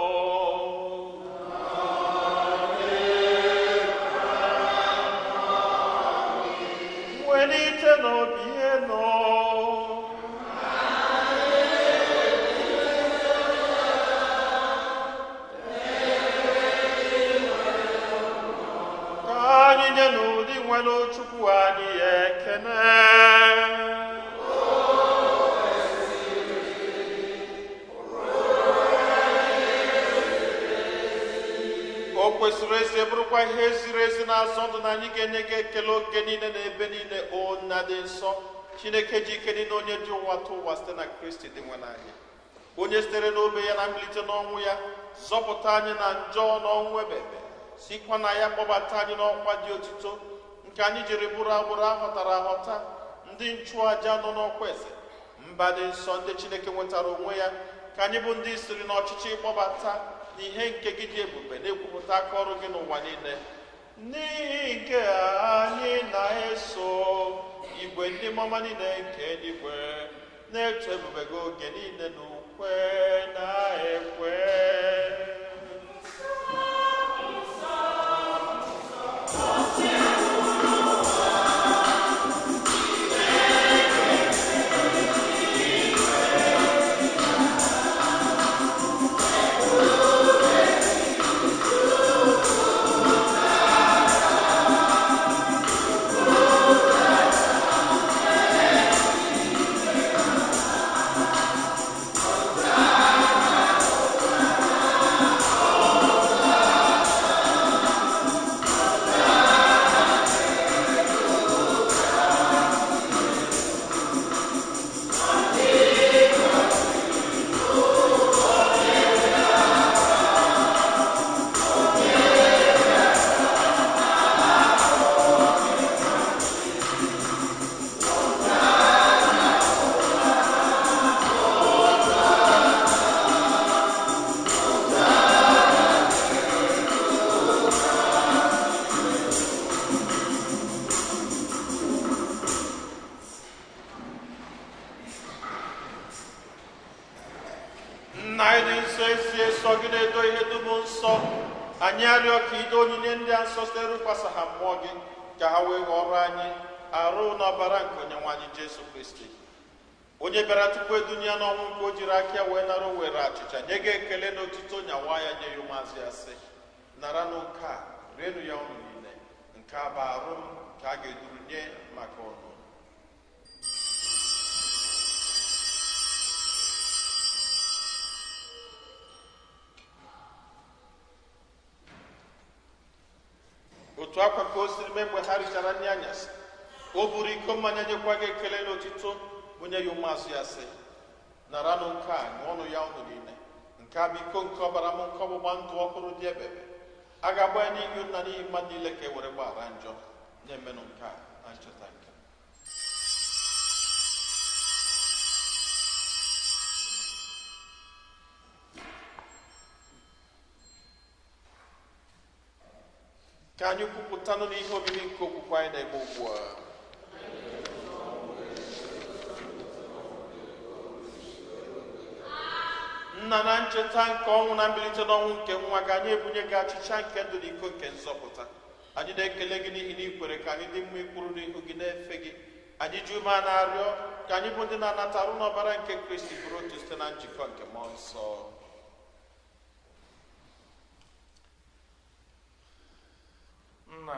Welite n'obi elu. Ka anyị nye n'ụdị nwere Chukwu anyị ekene. O kwesịrị ezi bụrụkwa ihe ziri ezi na-azọ ndụ na anyị ga-enye gị ekele oge niile na ebe niile, o Nna dị nsọ, Chineke ji ike niile, onye ji ụwa tụ ụwa site na Kristi dị nwe n'anya, onye sitere n'obe ya na mbilite n'ọnwụ ya zọpụta anyị na njọ na ọnwụ ebebe, sikwa na ya kpọbata anyị n'ọkwa dị otito nke anyị jiri bụrụ agbụrụ ahọtara ahọta, ndị nchụaja nọ n'ọkwa eze, mba dị nsọ, ndị Chineke nwetara onwe ya, ka anyị bụ ndị siri n'ọchịchị kpọbata n'ihe nke gị dị ebube na-ekwupụta aka ọrụ gị n'ụwa niile. N'ihi nke anyị na-eso igwe ndị mama niile nke eluigwe na-eto ebube gị oge niile n'ukwe na-ekwe. Anyị arịọ ka ido onyinye ndị a nsọ site rụkwasa ha mmụọ gị, ka ha wee ghọrọ anyị arụ na ọbara nke onye nwe anyị Jesu Kristi, onye bịara tupu edunye ya n'ọnwụ nke o jiri aka ya wee nara were achịcha nye gị ekele na otuto, nyawa ya nye ya ụmụazụ ya sị: naranụ nke a, rienụ ya unu niile, nke a bụ arụ m nke a ga-eduru nye maka unu. Otu akwa ka o siri mee mgbe ha richara nri anyasị, o buru iko mmanya nyekwa gị ekele na otito, bunye ya ụmụazụ ya sị: naranụ nke a, ṅụọnụ ya unu niile, nke a bụ iko nke ọbara m nke ọgbụgba ndụ ọhụrụ dị ebebe, a ga-agba ya n'ihu nna n'ihi mmadụ niile ka e were gbaghara njọ. Na-emenụ nke a na ncheta nke. Ka anyị kwupụtanụ n'ihe omimi nke okwukwe anyị na-eme ugbu a. Nna, na ncheta nke ọnwụ na mbilite n'ọnwụ nke nwa gị, anyị ebunye gị achịcha nke ndụ na iko nke nzọpụta. Anyị na-ekele gị n'ihi na ị kwere ka anyị dị mma ikwuru n'ihu gị na-efe gị. Anyị ji ume na-arịọ ka anyị bụ ndị na-anata arụ n'ọbara nke Kristi bụrụ otu site na njikọ nke Mmụọ Nsọ. Nna,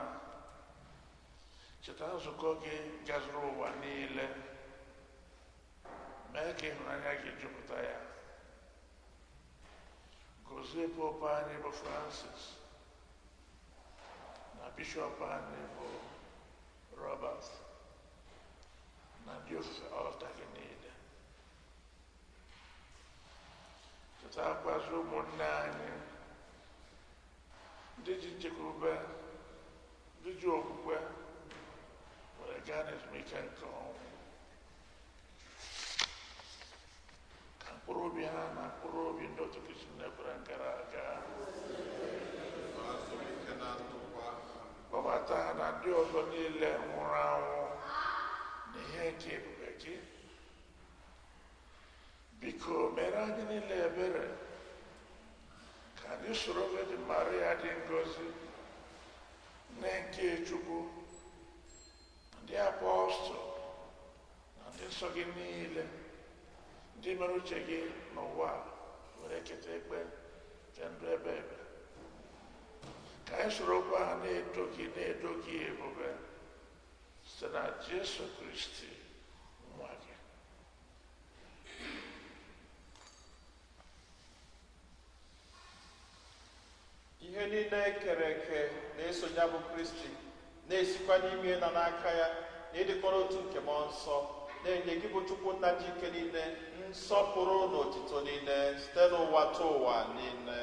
cheta nzukọ gị gazuru ụwa niile, mee ka ịhụnanya gị jupụta ya. Gọzie Popu anyị bụ Francis na Bishọp anyị bụ Robert na ndị ofufe ọlta gị niile. Chetakwazi ụmụnne anyị ndị ji nchekwube, ndị ji okwukwe were gaa n'ezumike nke ọnwụ. Nabata ha na ndị ọzọ niile nwụrụ anwụ n'ihe nke ebube gị. Biko mere anyị niile ebere ka anyị soro Virgin Maria dị ngọzi, nne nke Chukwu, ndị apọstụl na ndị nsọ gị niile, ndị mere uche gị n'ụwa were keta ekpe nke ndụ ebe ebe. Ka anyị sorokwa ha na-eto gị na-edo gị ebube site na Jesu Kristi nwa gị. Ihe niile ekere eke na-eso ya bụ Kristi, na-esikwa n'ime na n'aka ya na ịdịkọ n'otu nke mmụọ nsọ, na-enye gị bụ Chukwu nna ji ike niile nsọpụrụ na otito niile site n'ụwa tụ ụwa niile.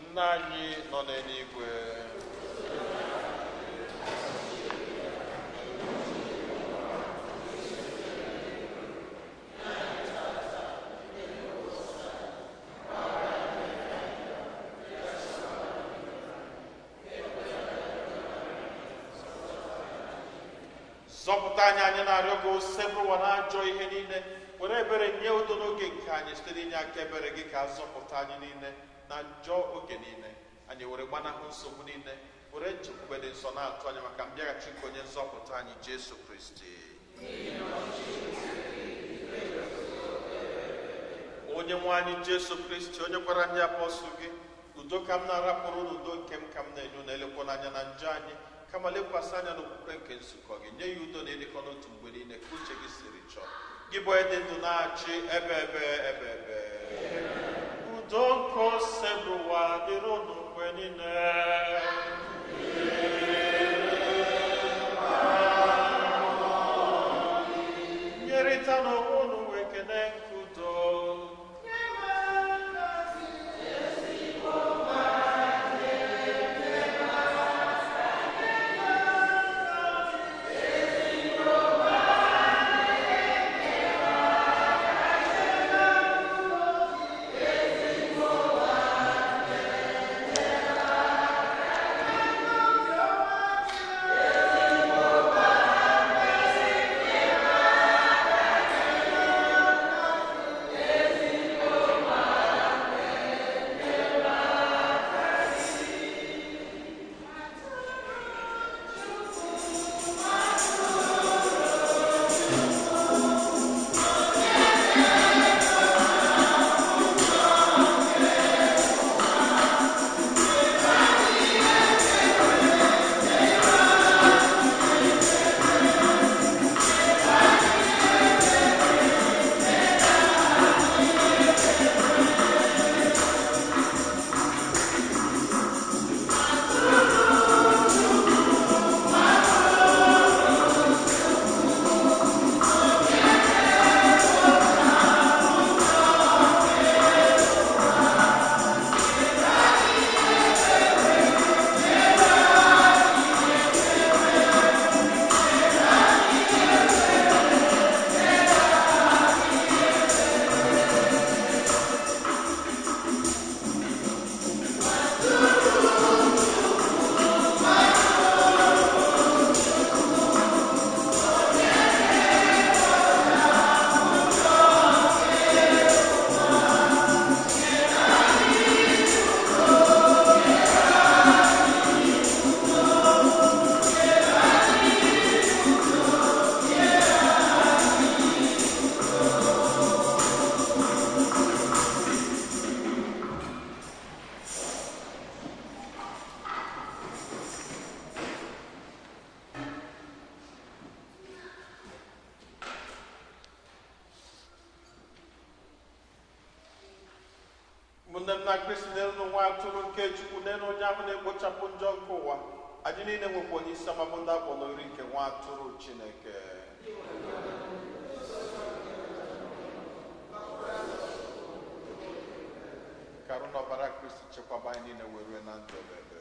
Nna anyị nọ n'eluigwe, zọpụta anyị, anyị na-arịọ gị, osebụrụwa na ajọ ihe niile, were ebere nye udo n'oge nke anyị site n'inye aka ebere gị ka zọpụta anyị niile na njọ oge niile. Anyị were gbanahụ nsogbu niile, were nchekwube dị nsọ na-atụ anya maka mbịaghachi nke onye nzọpụta anyị Jesu Kristi. Onye nwe anyị Jesu Kristi, onye gwara ndị apọstụl gị, udo ka m na-arapụrụ unu, udo nke m ka m na-enye unu, elekwana anya na njọ anyị, kama lekwasị anya n'okwukwe nke nzukọ gị, nye ya udo na ịdịkọ n'otu mgbe niile ka uche gị siri chọọ. Gị bụ onye dị ndụ na-achị ebe ebe ebe ebe. Udo nke Osebụrụwa dịrị unu mgbe niile. Nyerịta n'onwe unu ekele nke udo. Ụmụnne m na Kristi, n'elu nwa atụrụ nke Chukwu, n'elu onye ahụ na-ekpochapụ njọ nke ụwa, anyị niile nwekwa onye isi ọma bụ ndị akpọrọ oriri nke nwa atụrụ Chineke. Ka arụ na ọbara Kristi chekwaba anyị niile wee rue na ndụ ebebe.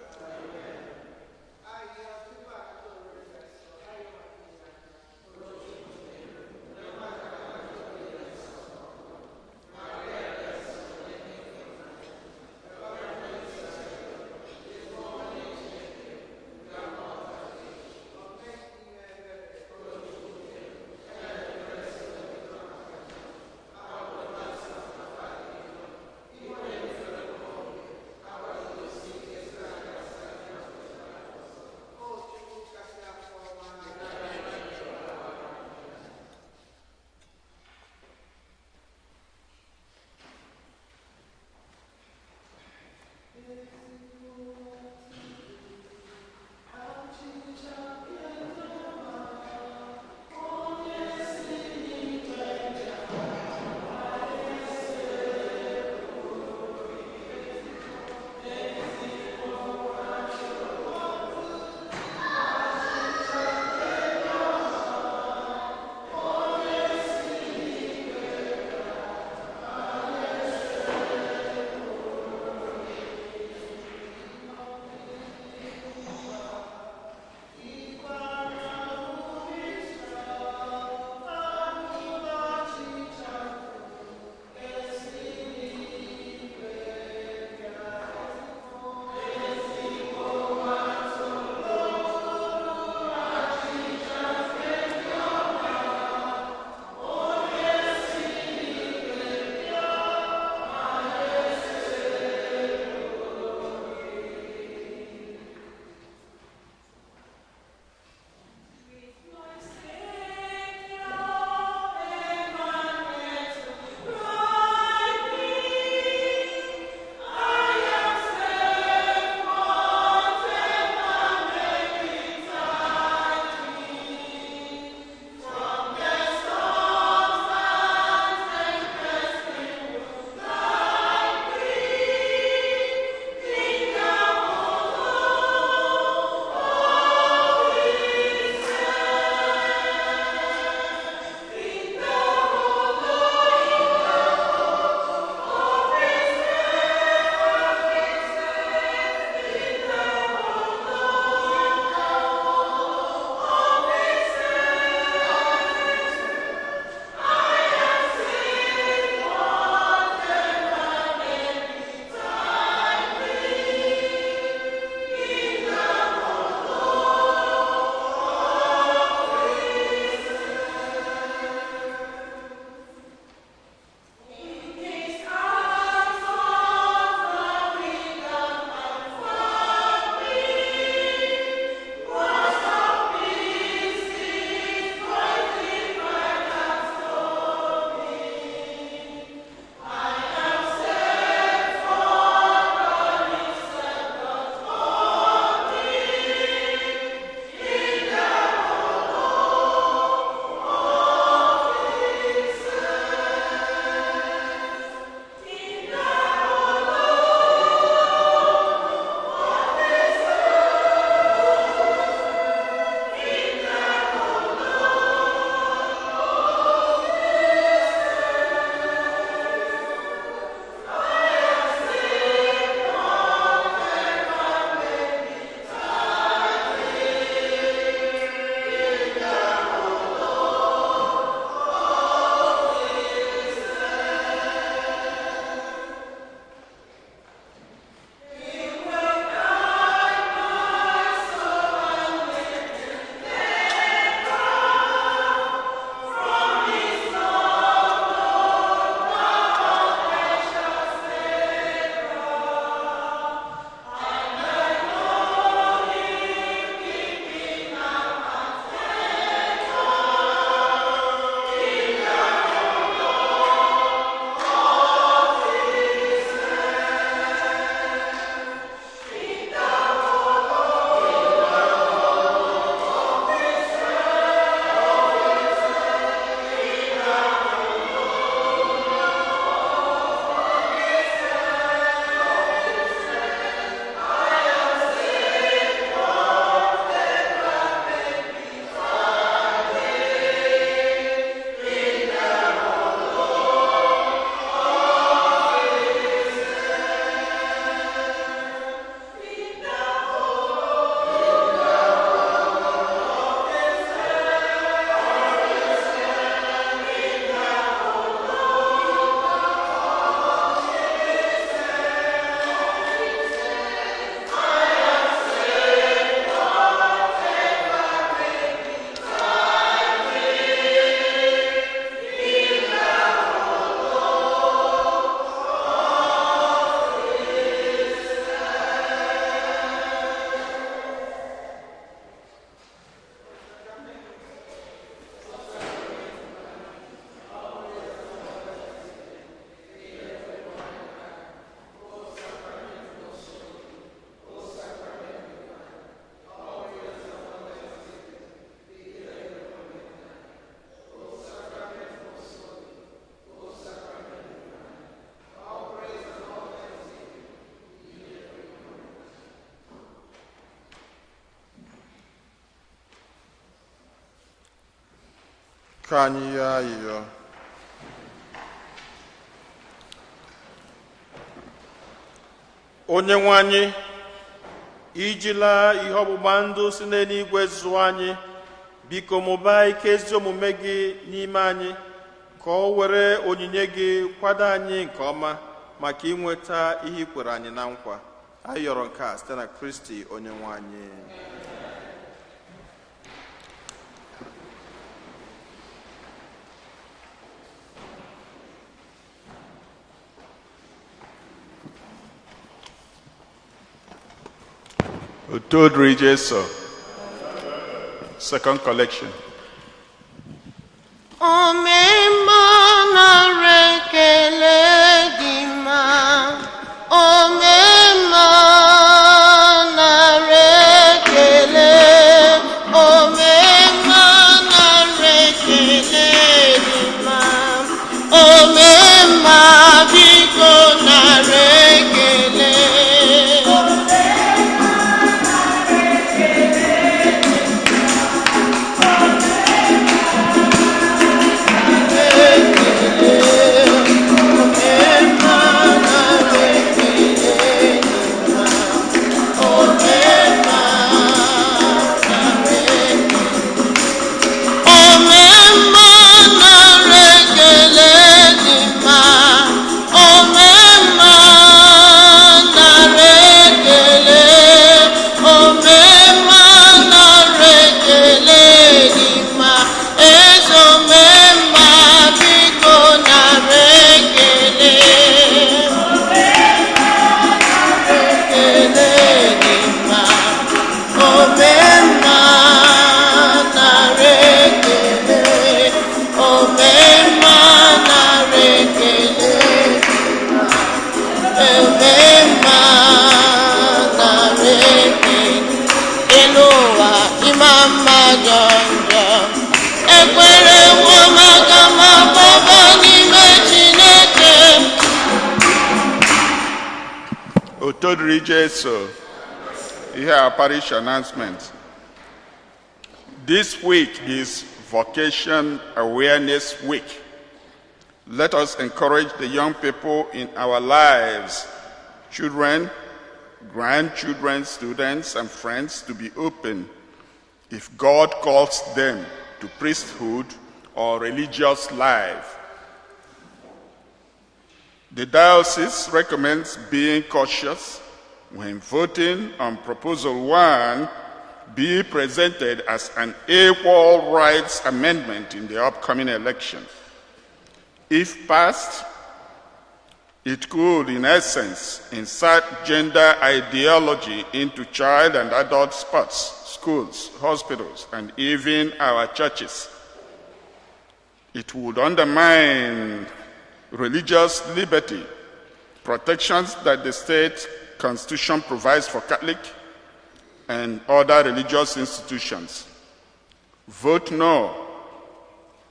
Ka anyị yọọ ayịyọ. Onye nwe anyị, ijila ihe ọgbụgba ndụ si n'eluigwe zụọ anyị, biko mụbaa ike ezi omume gị n'ime anyị, ka ọ were onyinye gị kwado anyị nke ọma maka inweta ihe i kwere anyị na nkwa. Anyị yọrọ nke a site na Kristi onye nwe anyị. Otito dịrị Jesu. Second collection. Omemma nara ekele dị mma, omemma nara ekele, omemma nara ekele dị mma, omemma biko nara ekele. Omemma nara ekele dị mma, omemma nara ekele, omemma nara ekele dị mma, eze omemma biko nara ekele. Ekele dị mma. Omemma nara ekele, omemma nara ekele, omemma nara ekele. Elu ụwa ịma mma jọnjọ, ekwerewo maka ma gbaba n'ime Chineke. Otito dịrị Jesu. Here are parish announcements. This week is Vocation Awareness Week. Let us encourage the young people in our lives, children, grandchildren, students, and friends to be open if God calls them to priesthood or religious life. The diocese recommends being cautious when voting on Proposal 1 be presented as an equal rights amendment in the upcoming election. If passed, it could, in essence, insert gender ideology into child and adult sports, schools, hospitals, and even our churches. It would undermine religious liberty, protections that the state constitution provides for Catholic and other religious institutions. Vote no.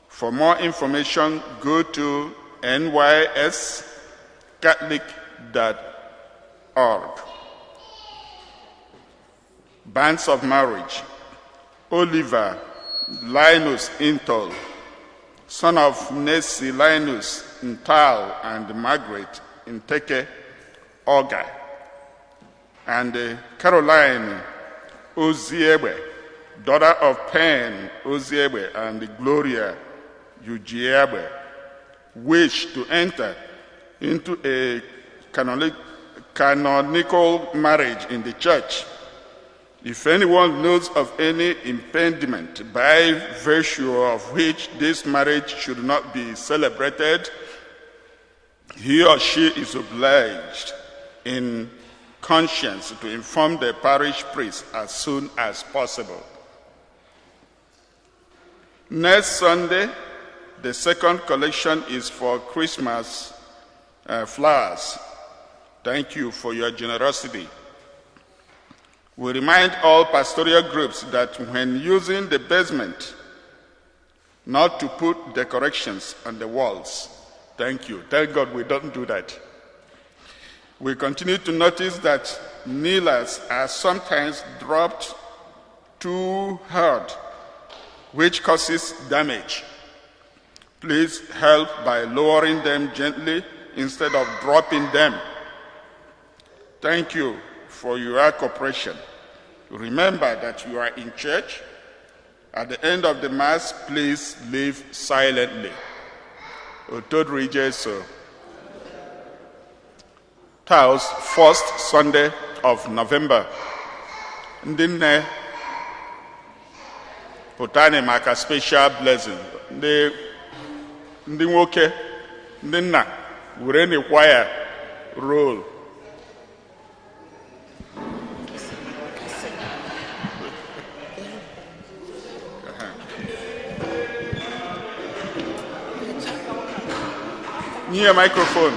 For more information, go to nyscatholic.org. Bands of Marriage. Oliver Linus Intel, son of Nessie Linus Ntal and Margaret Nteke Oga, and Caroline Oziegbe, daughter of Pen Oziegbe and Gloria Ujiegbe, wish to enter into a canonical marriage in the church. If anyone knows of any impediment by virtue of which this marriage should not be celebrated, he or she is obliged in conscience to inform the parish priest as soon as possible. Next Sunday, the second collection is for Christmas flowers. Thank you for your generosity. We remind all pastoral groups that when using the basement, not to put decorations on the walls. Thank you. Thank God we don't do that. We continue to notice that kneelers are sometimes dropped too hard, which causes damage. Please help by lowering them gently instead of dropping them. Thank you for your cooperation. Remember that you are in church. At the end of the Mass, please leave silently. Otodri Jesu. Taos, first Sunday of November. Ndị nne pụtani maka special blessing. Ndị nwoke, ndị nna, were ni choir roll. Nye microphone.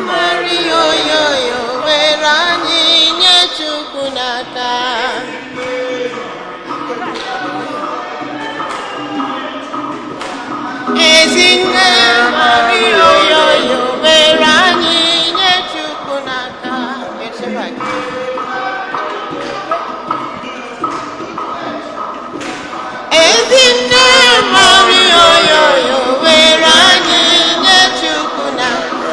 Maria oyoyo were anyị nye Chukwu n'aka. Ezinne Maria oyoyo were anyị nye Chukwu n'aka. Echebe gị. Ezinne Maria oyoyo were anyị nye Chukwu n'aka.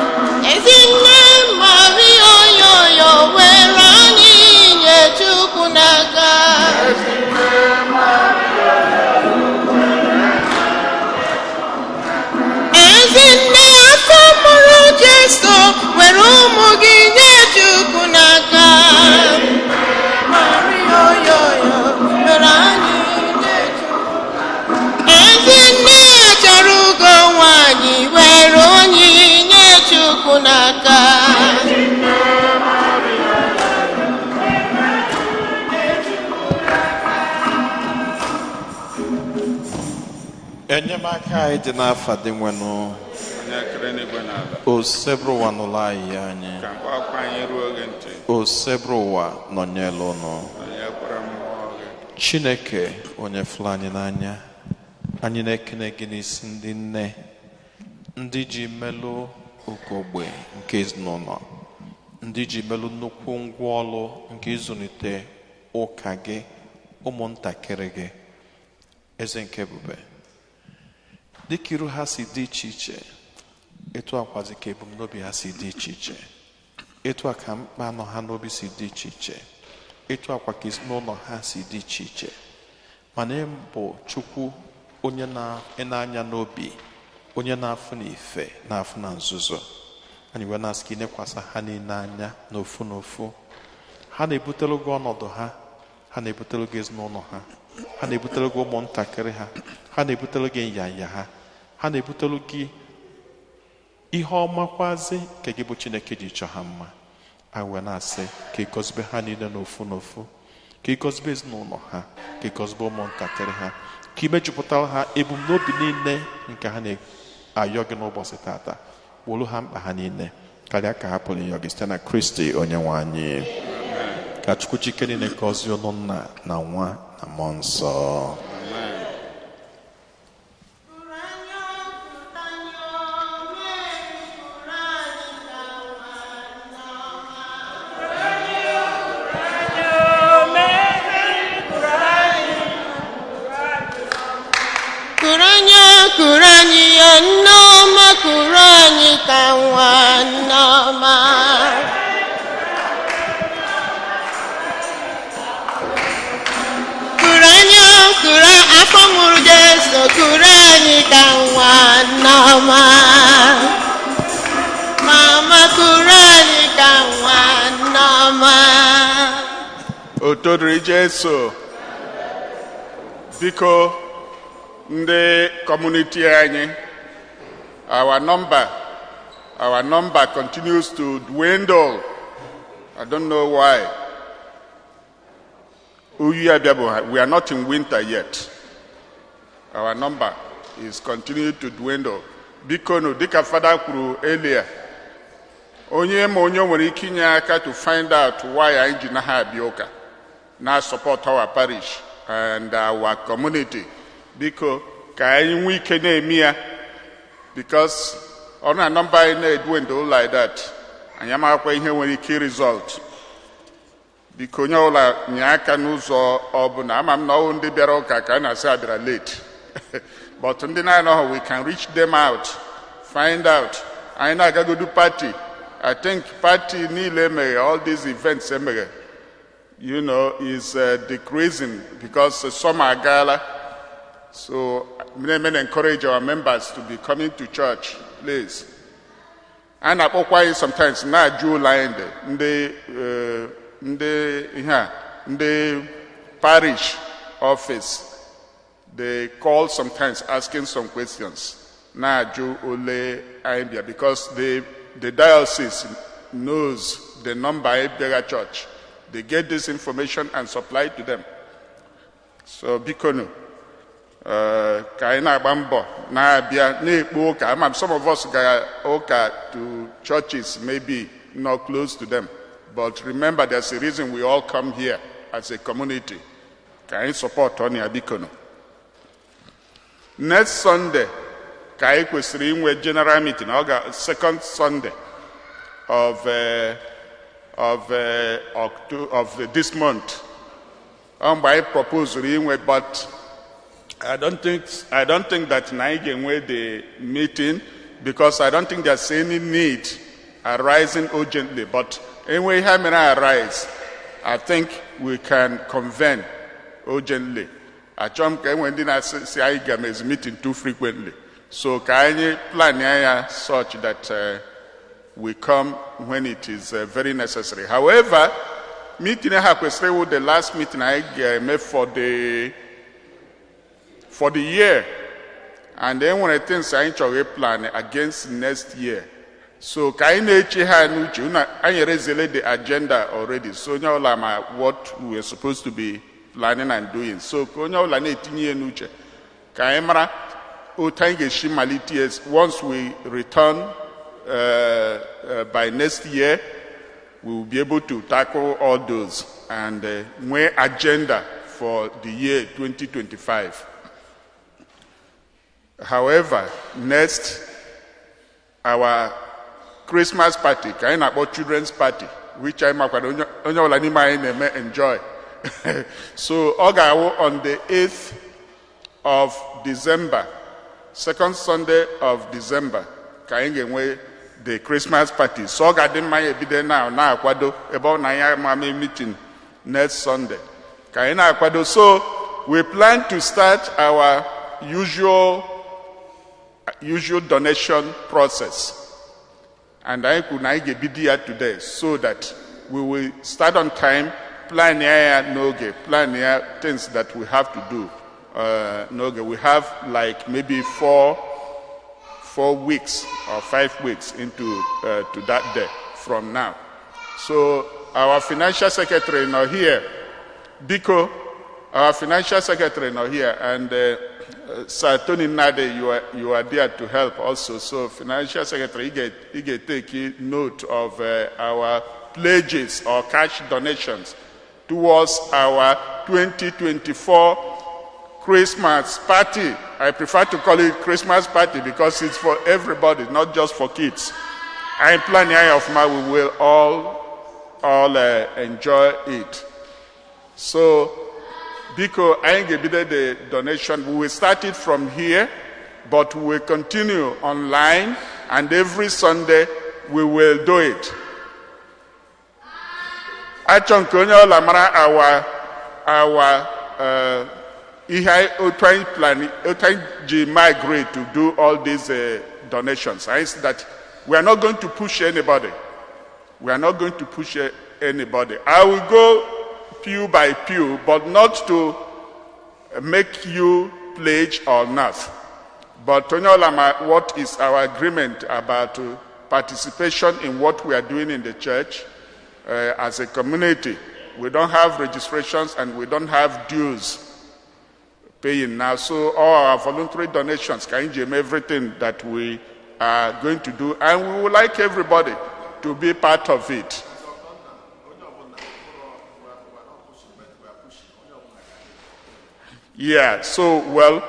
Ezinne Maria oyoyo were anyị nye Chukwu n'aka. Ezinne afọ mụrụ Jesu were ụmụ gị nye Chukwu n'aka. Maria oyoyo were anyị nye Chukwu. Ezinne chọrọ ugo nwanyị were onye nye Chukwu n'aka. Enyemaka anyị dị n'afa dị nwenụ. Onye kere n'igwe n'ala. Osebụrụ ụwa nụrụ anyị anyị. Ka mkpa akwa anyị ruo gị ntị. Osebụrụ ụwa nọnyere ụnụ. Onye kwere mmụọ gị. Chineke onye fụrụ anyị n'anya, anyị na-ekene gị n'isi ndị nne, ndị ji melụ ugogbe nke ezinụlọ, ndị ji melụ nnukwu ngwaọrụ nke ịzụlite ụka gị, ụmụntakịrị gị, eze nke ebube. Dịka iru ha si dị iche iche, etu akwazi ka ebumnobi ha si dị iche iche, etu a ka mkpa nọ ha n'obi si dị iche iche, etu akwa ka ezinụlọ ha si dị iche iche. Mana ị bụ Chukwu onye na-anya n'obi, onye na-afụ n'ife, na-afụ na nzuzo. Anyị wee na-asị ka ị nekwasị ha niile anya n'ofu n'ofu. Ha na-ebutere gị ọnọdụ ha, ha na-ebutere gị ezinụlọ ha, ha na-ebutere gị ụmụntakịrị ha, ha na-ebutere gị nyanya ha, ha na-ebutere gị ihe ọmakwazi nke gị bụ Chineke ji chọọ ha mma. Anyị wee na-asị ka ị gọzibe ha niile n'ofu n'ofu, ka ị gọzibe ezinụlọ ha, ka ị gọzibe ụmụntakịrị ha, ka ị mejupụtara ha ebumnobi niile nke ha na-ayọ gị n'ụbọchị tata. Wolu ha mkpa ha niile karịa ka ha pụrụ ịyọ gị site na Kristi onye nwe anyị. Ka Chukwu chike niile gọzie ụnụ nna na nwa na mmụọ nsọ. Kụrụ anyị, kụrụ anyị ya nneọma, kụrụ anyị ka nwa nneọma. Kụrụ anyị, kụrụ afọ mụrụ Jesu, kụrụ anyị ka nwa nneọma. Mama kụrụ anyị ka nwa nneọma. Otodri Jesu. Biko, ndị community anyị, our number continues to dwindle. I don't know why. Oyi abịabụ, we are not in winter yet. Our number is continuing to dwindle. Biko nụ, dịka Fada kwuru earlier, onye ma onye nwere ike inye aka to find out why anyị ji naghị abịa ụka, na support our parish and our community. Biko, ka anyị nwee ike na-eme ya, because ọ na number anyị na-edwindle like that, anyị amaghịkwa ihe nwere ike result. Biko, onye ọbụla nye aka n'ụzọ ọbụla. Ama m na ọwụ ndị bịara ụka ka a na-asị abịara late. But ndị na-anọghị, we can reach them out, find out. Anyị na-agagodu party. I think party niile emeghe, all these events emeghe, is decreasing because summer agaala. So many encourage our members to be coming to church, please. A na-akpọkwa anyị sometimes na-ajụ ụlọ anyị ndị ndị ihe a, ndị parish office. They call sometimes asking some questions, na-ajụ ole anyị bịa, because the diocese knows the number anyị bịara church. They get this information and supply it to them. So biko nu, ka anyị na-agba mbọ na-abịa na-ekpo ụka. Ama some of us gara ụka to churches maybe not close to them, but remember, there's a reason we all come here as a community. Ka anyị support ọnụ ya, biko nu. Next Sunday ka anyị kwesịrị inwe general meeting. Ọ ga second Sunday of this month. Ọ mgbe anyị proposed inwe, but I don't think that na anyị ga-enwe the meeting because I don't think there's any need arising urgently. But enwe ihe mere arise, I think we can convene urgently. Achọrọ m ka enwe ndị na-asị si anyị ga-emezi meeting too frequently. So ka anyị plan ya such that we come when it is very necessary. However, meeting ha kwesịrị ịwụ the last meeting anyị ga-eme for the year. And then nwere things anyị chọrọ plan against next year. So ka anyị na-eche ha n'uche, unu anyị erezele the agenda already. So onye ọbụla ma what we are supposed to be planning and doing. So ka onye ọbụla na-etinye ya n'uche, ka anyị mara otu anyị ga-esi malite ya. Once we return by next year, we will be able to tackle all those and nwee agenda for the year 2025. However, next, our Christmas party, ka anyị na-akpọ children's party, which anyị makwara onye onye ọbụla n'ime anyị na-eme enjoy. So ọ ga-awụ on the 8th of December, second Sunday of December, ka anyị ga-enwe the Christmas party. So ọ ga-adị mma anyị ebido now na-akwado, ebe ọ na anyị ama mee meeting next Sunday. Ka anyị na-akwado. So we plan to start our usual donation process. And anyị kwuru na anyị ga-ebido ya today so that we will start on time, plan ya n'oge, plan ya things that we have to do n'oge. We have like maybe 4 weeks or 5 weeks into to that day from now. So our financial secretary nọ here. Biko, our financial secretary nọ here, and Sir Tony Nade, you are there to help also. So financial secretary, he get take note of our pledges or cash donations towards our 2024 Christmas party. I prefer to call it Christmas party because it's for everybody, not just for kids. I plan here of my, we will all enjoy it. So, biko, anyị ga-ebido the donation. We will start it from here, but we will continue online, and every Sunday we will do it. Achọ nke onye ọbụla mara our ihe otu anyị plan, otu anyị ji migrate to do all these donations. I say that we are not going to push anybody. We are not going to push anybody. I will go pew by pew, but not to make you pledge or not. But onye ọbụla ma what is our agreement about participation in what we are doing in the church as a community. We don't have registrations and we don't have dues paying now. So all our voluntary donations can gem everything that we are going to do, and we would like everybody to be part of it. Yeah, so well,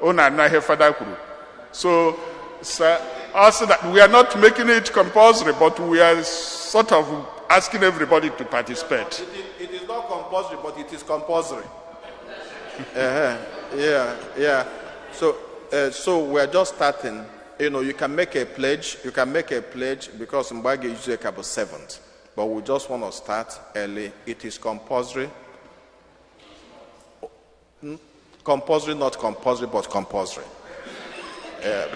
unu anụ ihe Fada kwuru. So, sir, also that we are not making it compulsory, but we are sort of asking everybody to participate. It is not compulsory, but it is compulsory. Yeah. So we're just starting. You know, you can make a pledge. You can make a pledge because mgbe a ga-ezu eka bụ 7th. But we just want to start early. It is compulsory. Compulsory, not compulsory, but compulsory.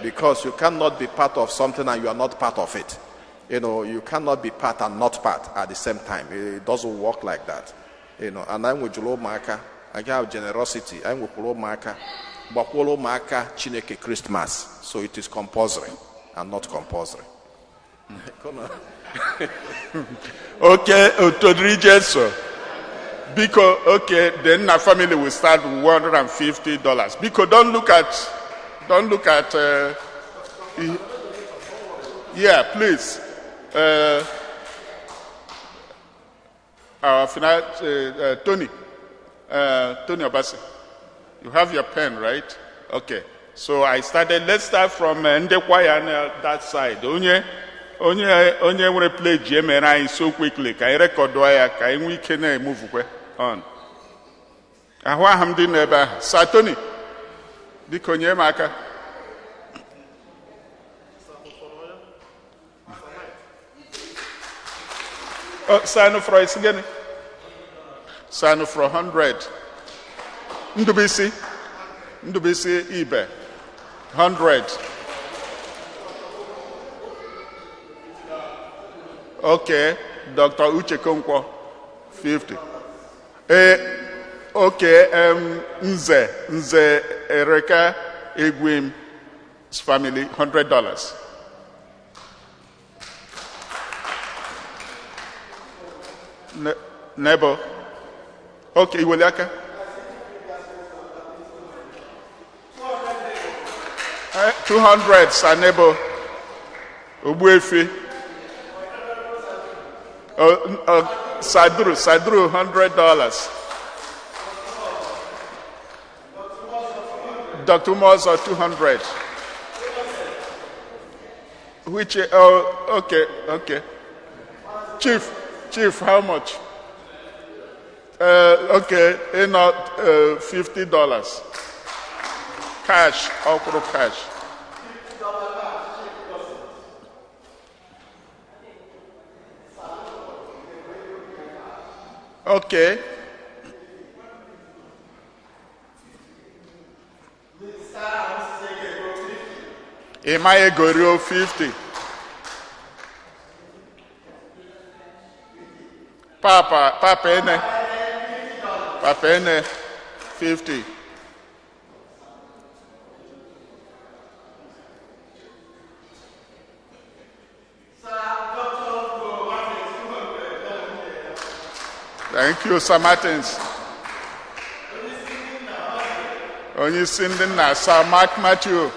Because you cannot be part of something and you are not part of it. You know, you cannot be part and not part at the same time. It doesn't work like that. You know, and I'm with ụmụaka. I have generosity. I'm with ụmụaka. Gbakwuola ụmụaka Chineke Christmas. So it is compulsory and not compulsory. Okay, Otodiri Jesu. Biko, okay, then our family will start with $150. Biko, don't look at, yeah, please. Our final, Tony, Tony Obasi, you have your pen, right? Okay. So I started, let's start from Ndekwaya on that side. Onye nwere pledge emere anyị so quickly ka anyị rekọdụọ ya ka anyị nwee ike na-emuvukwe on. Ahụ aha m dị n'ebe ahụ. Sir Tony, biko nye m aka. Oh, Sir Nufro, isi gịnị? Sir Nufro 100. Ndubisi Ibe 100. Okay, Dr. Uche Konkwo, 50. Okay, Nze Ereka Egwim's family, $100. Nebo. Okay, Iweliaka. 200, Sanebo. Ogbuefi. Sadru, $100. Dr. Umozo, 200. Which, oh, okay. Chief, how much? Okay, not $50. Cash, okro cash. Okay. Imaye Gorio, 50. Papa Ene, 50. Thank you, Sir Martins. Onye isi ndị nna, Sir Mark Matthew.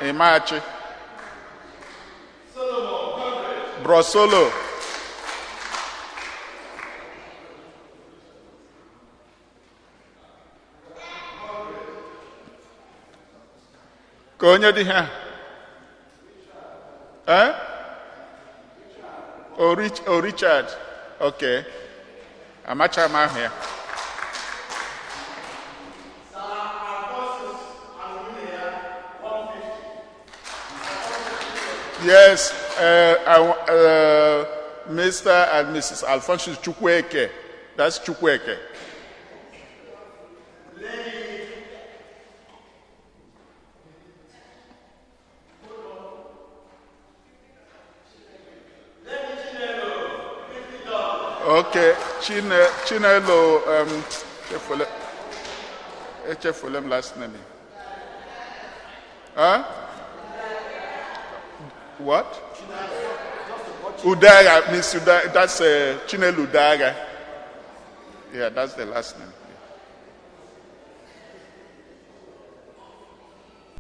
Imachi. Brosolo. Ka onye dị ha? Eh? O Richard. Okay. Amacha m ahụ ya. Yes, Mr. and Mrs. Alphonsus Chukwueke. That's Chukwueke. Okay, Chinelo, Echefulem last name. Huh? What? Udaga, Miss Udaga, that's Chinelo Udaga. Yeah, that's the last name.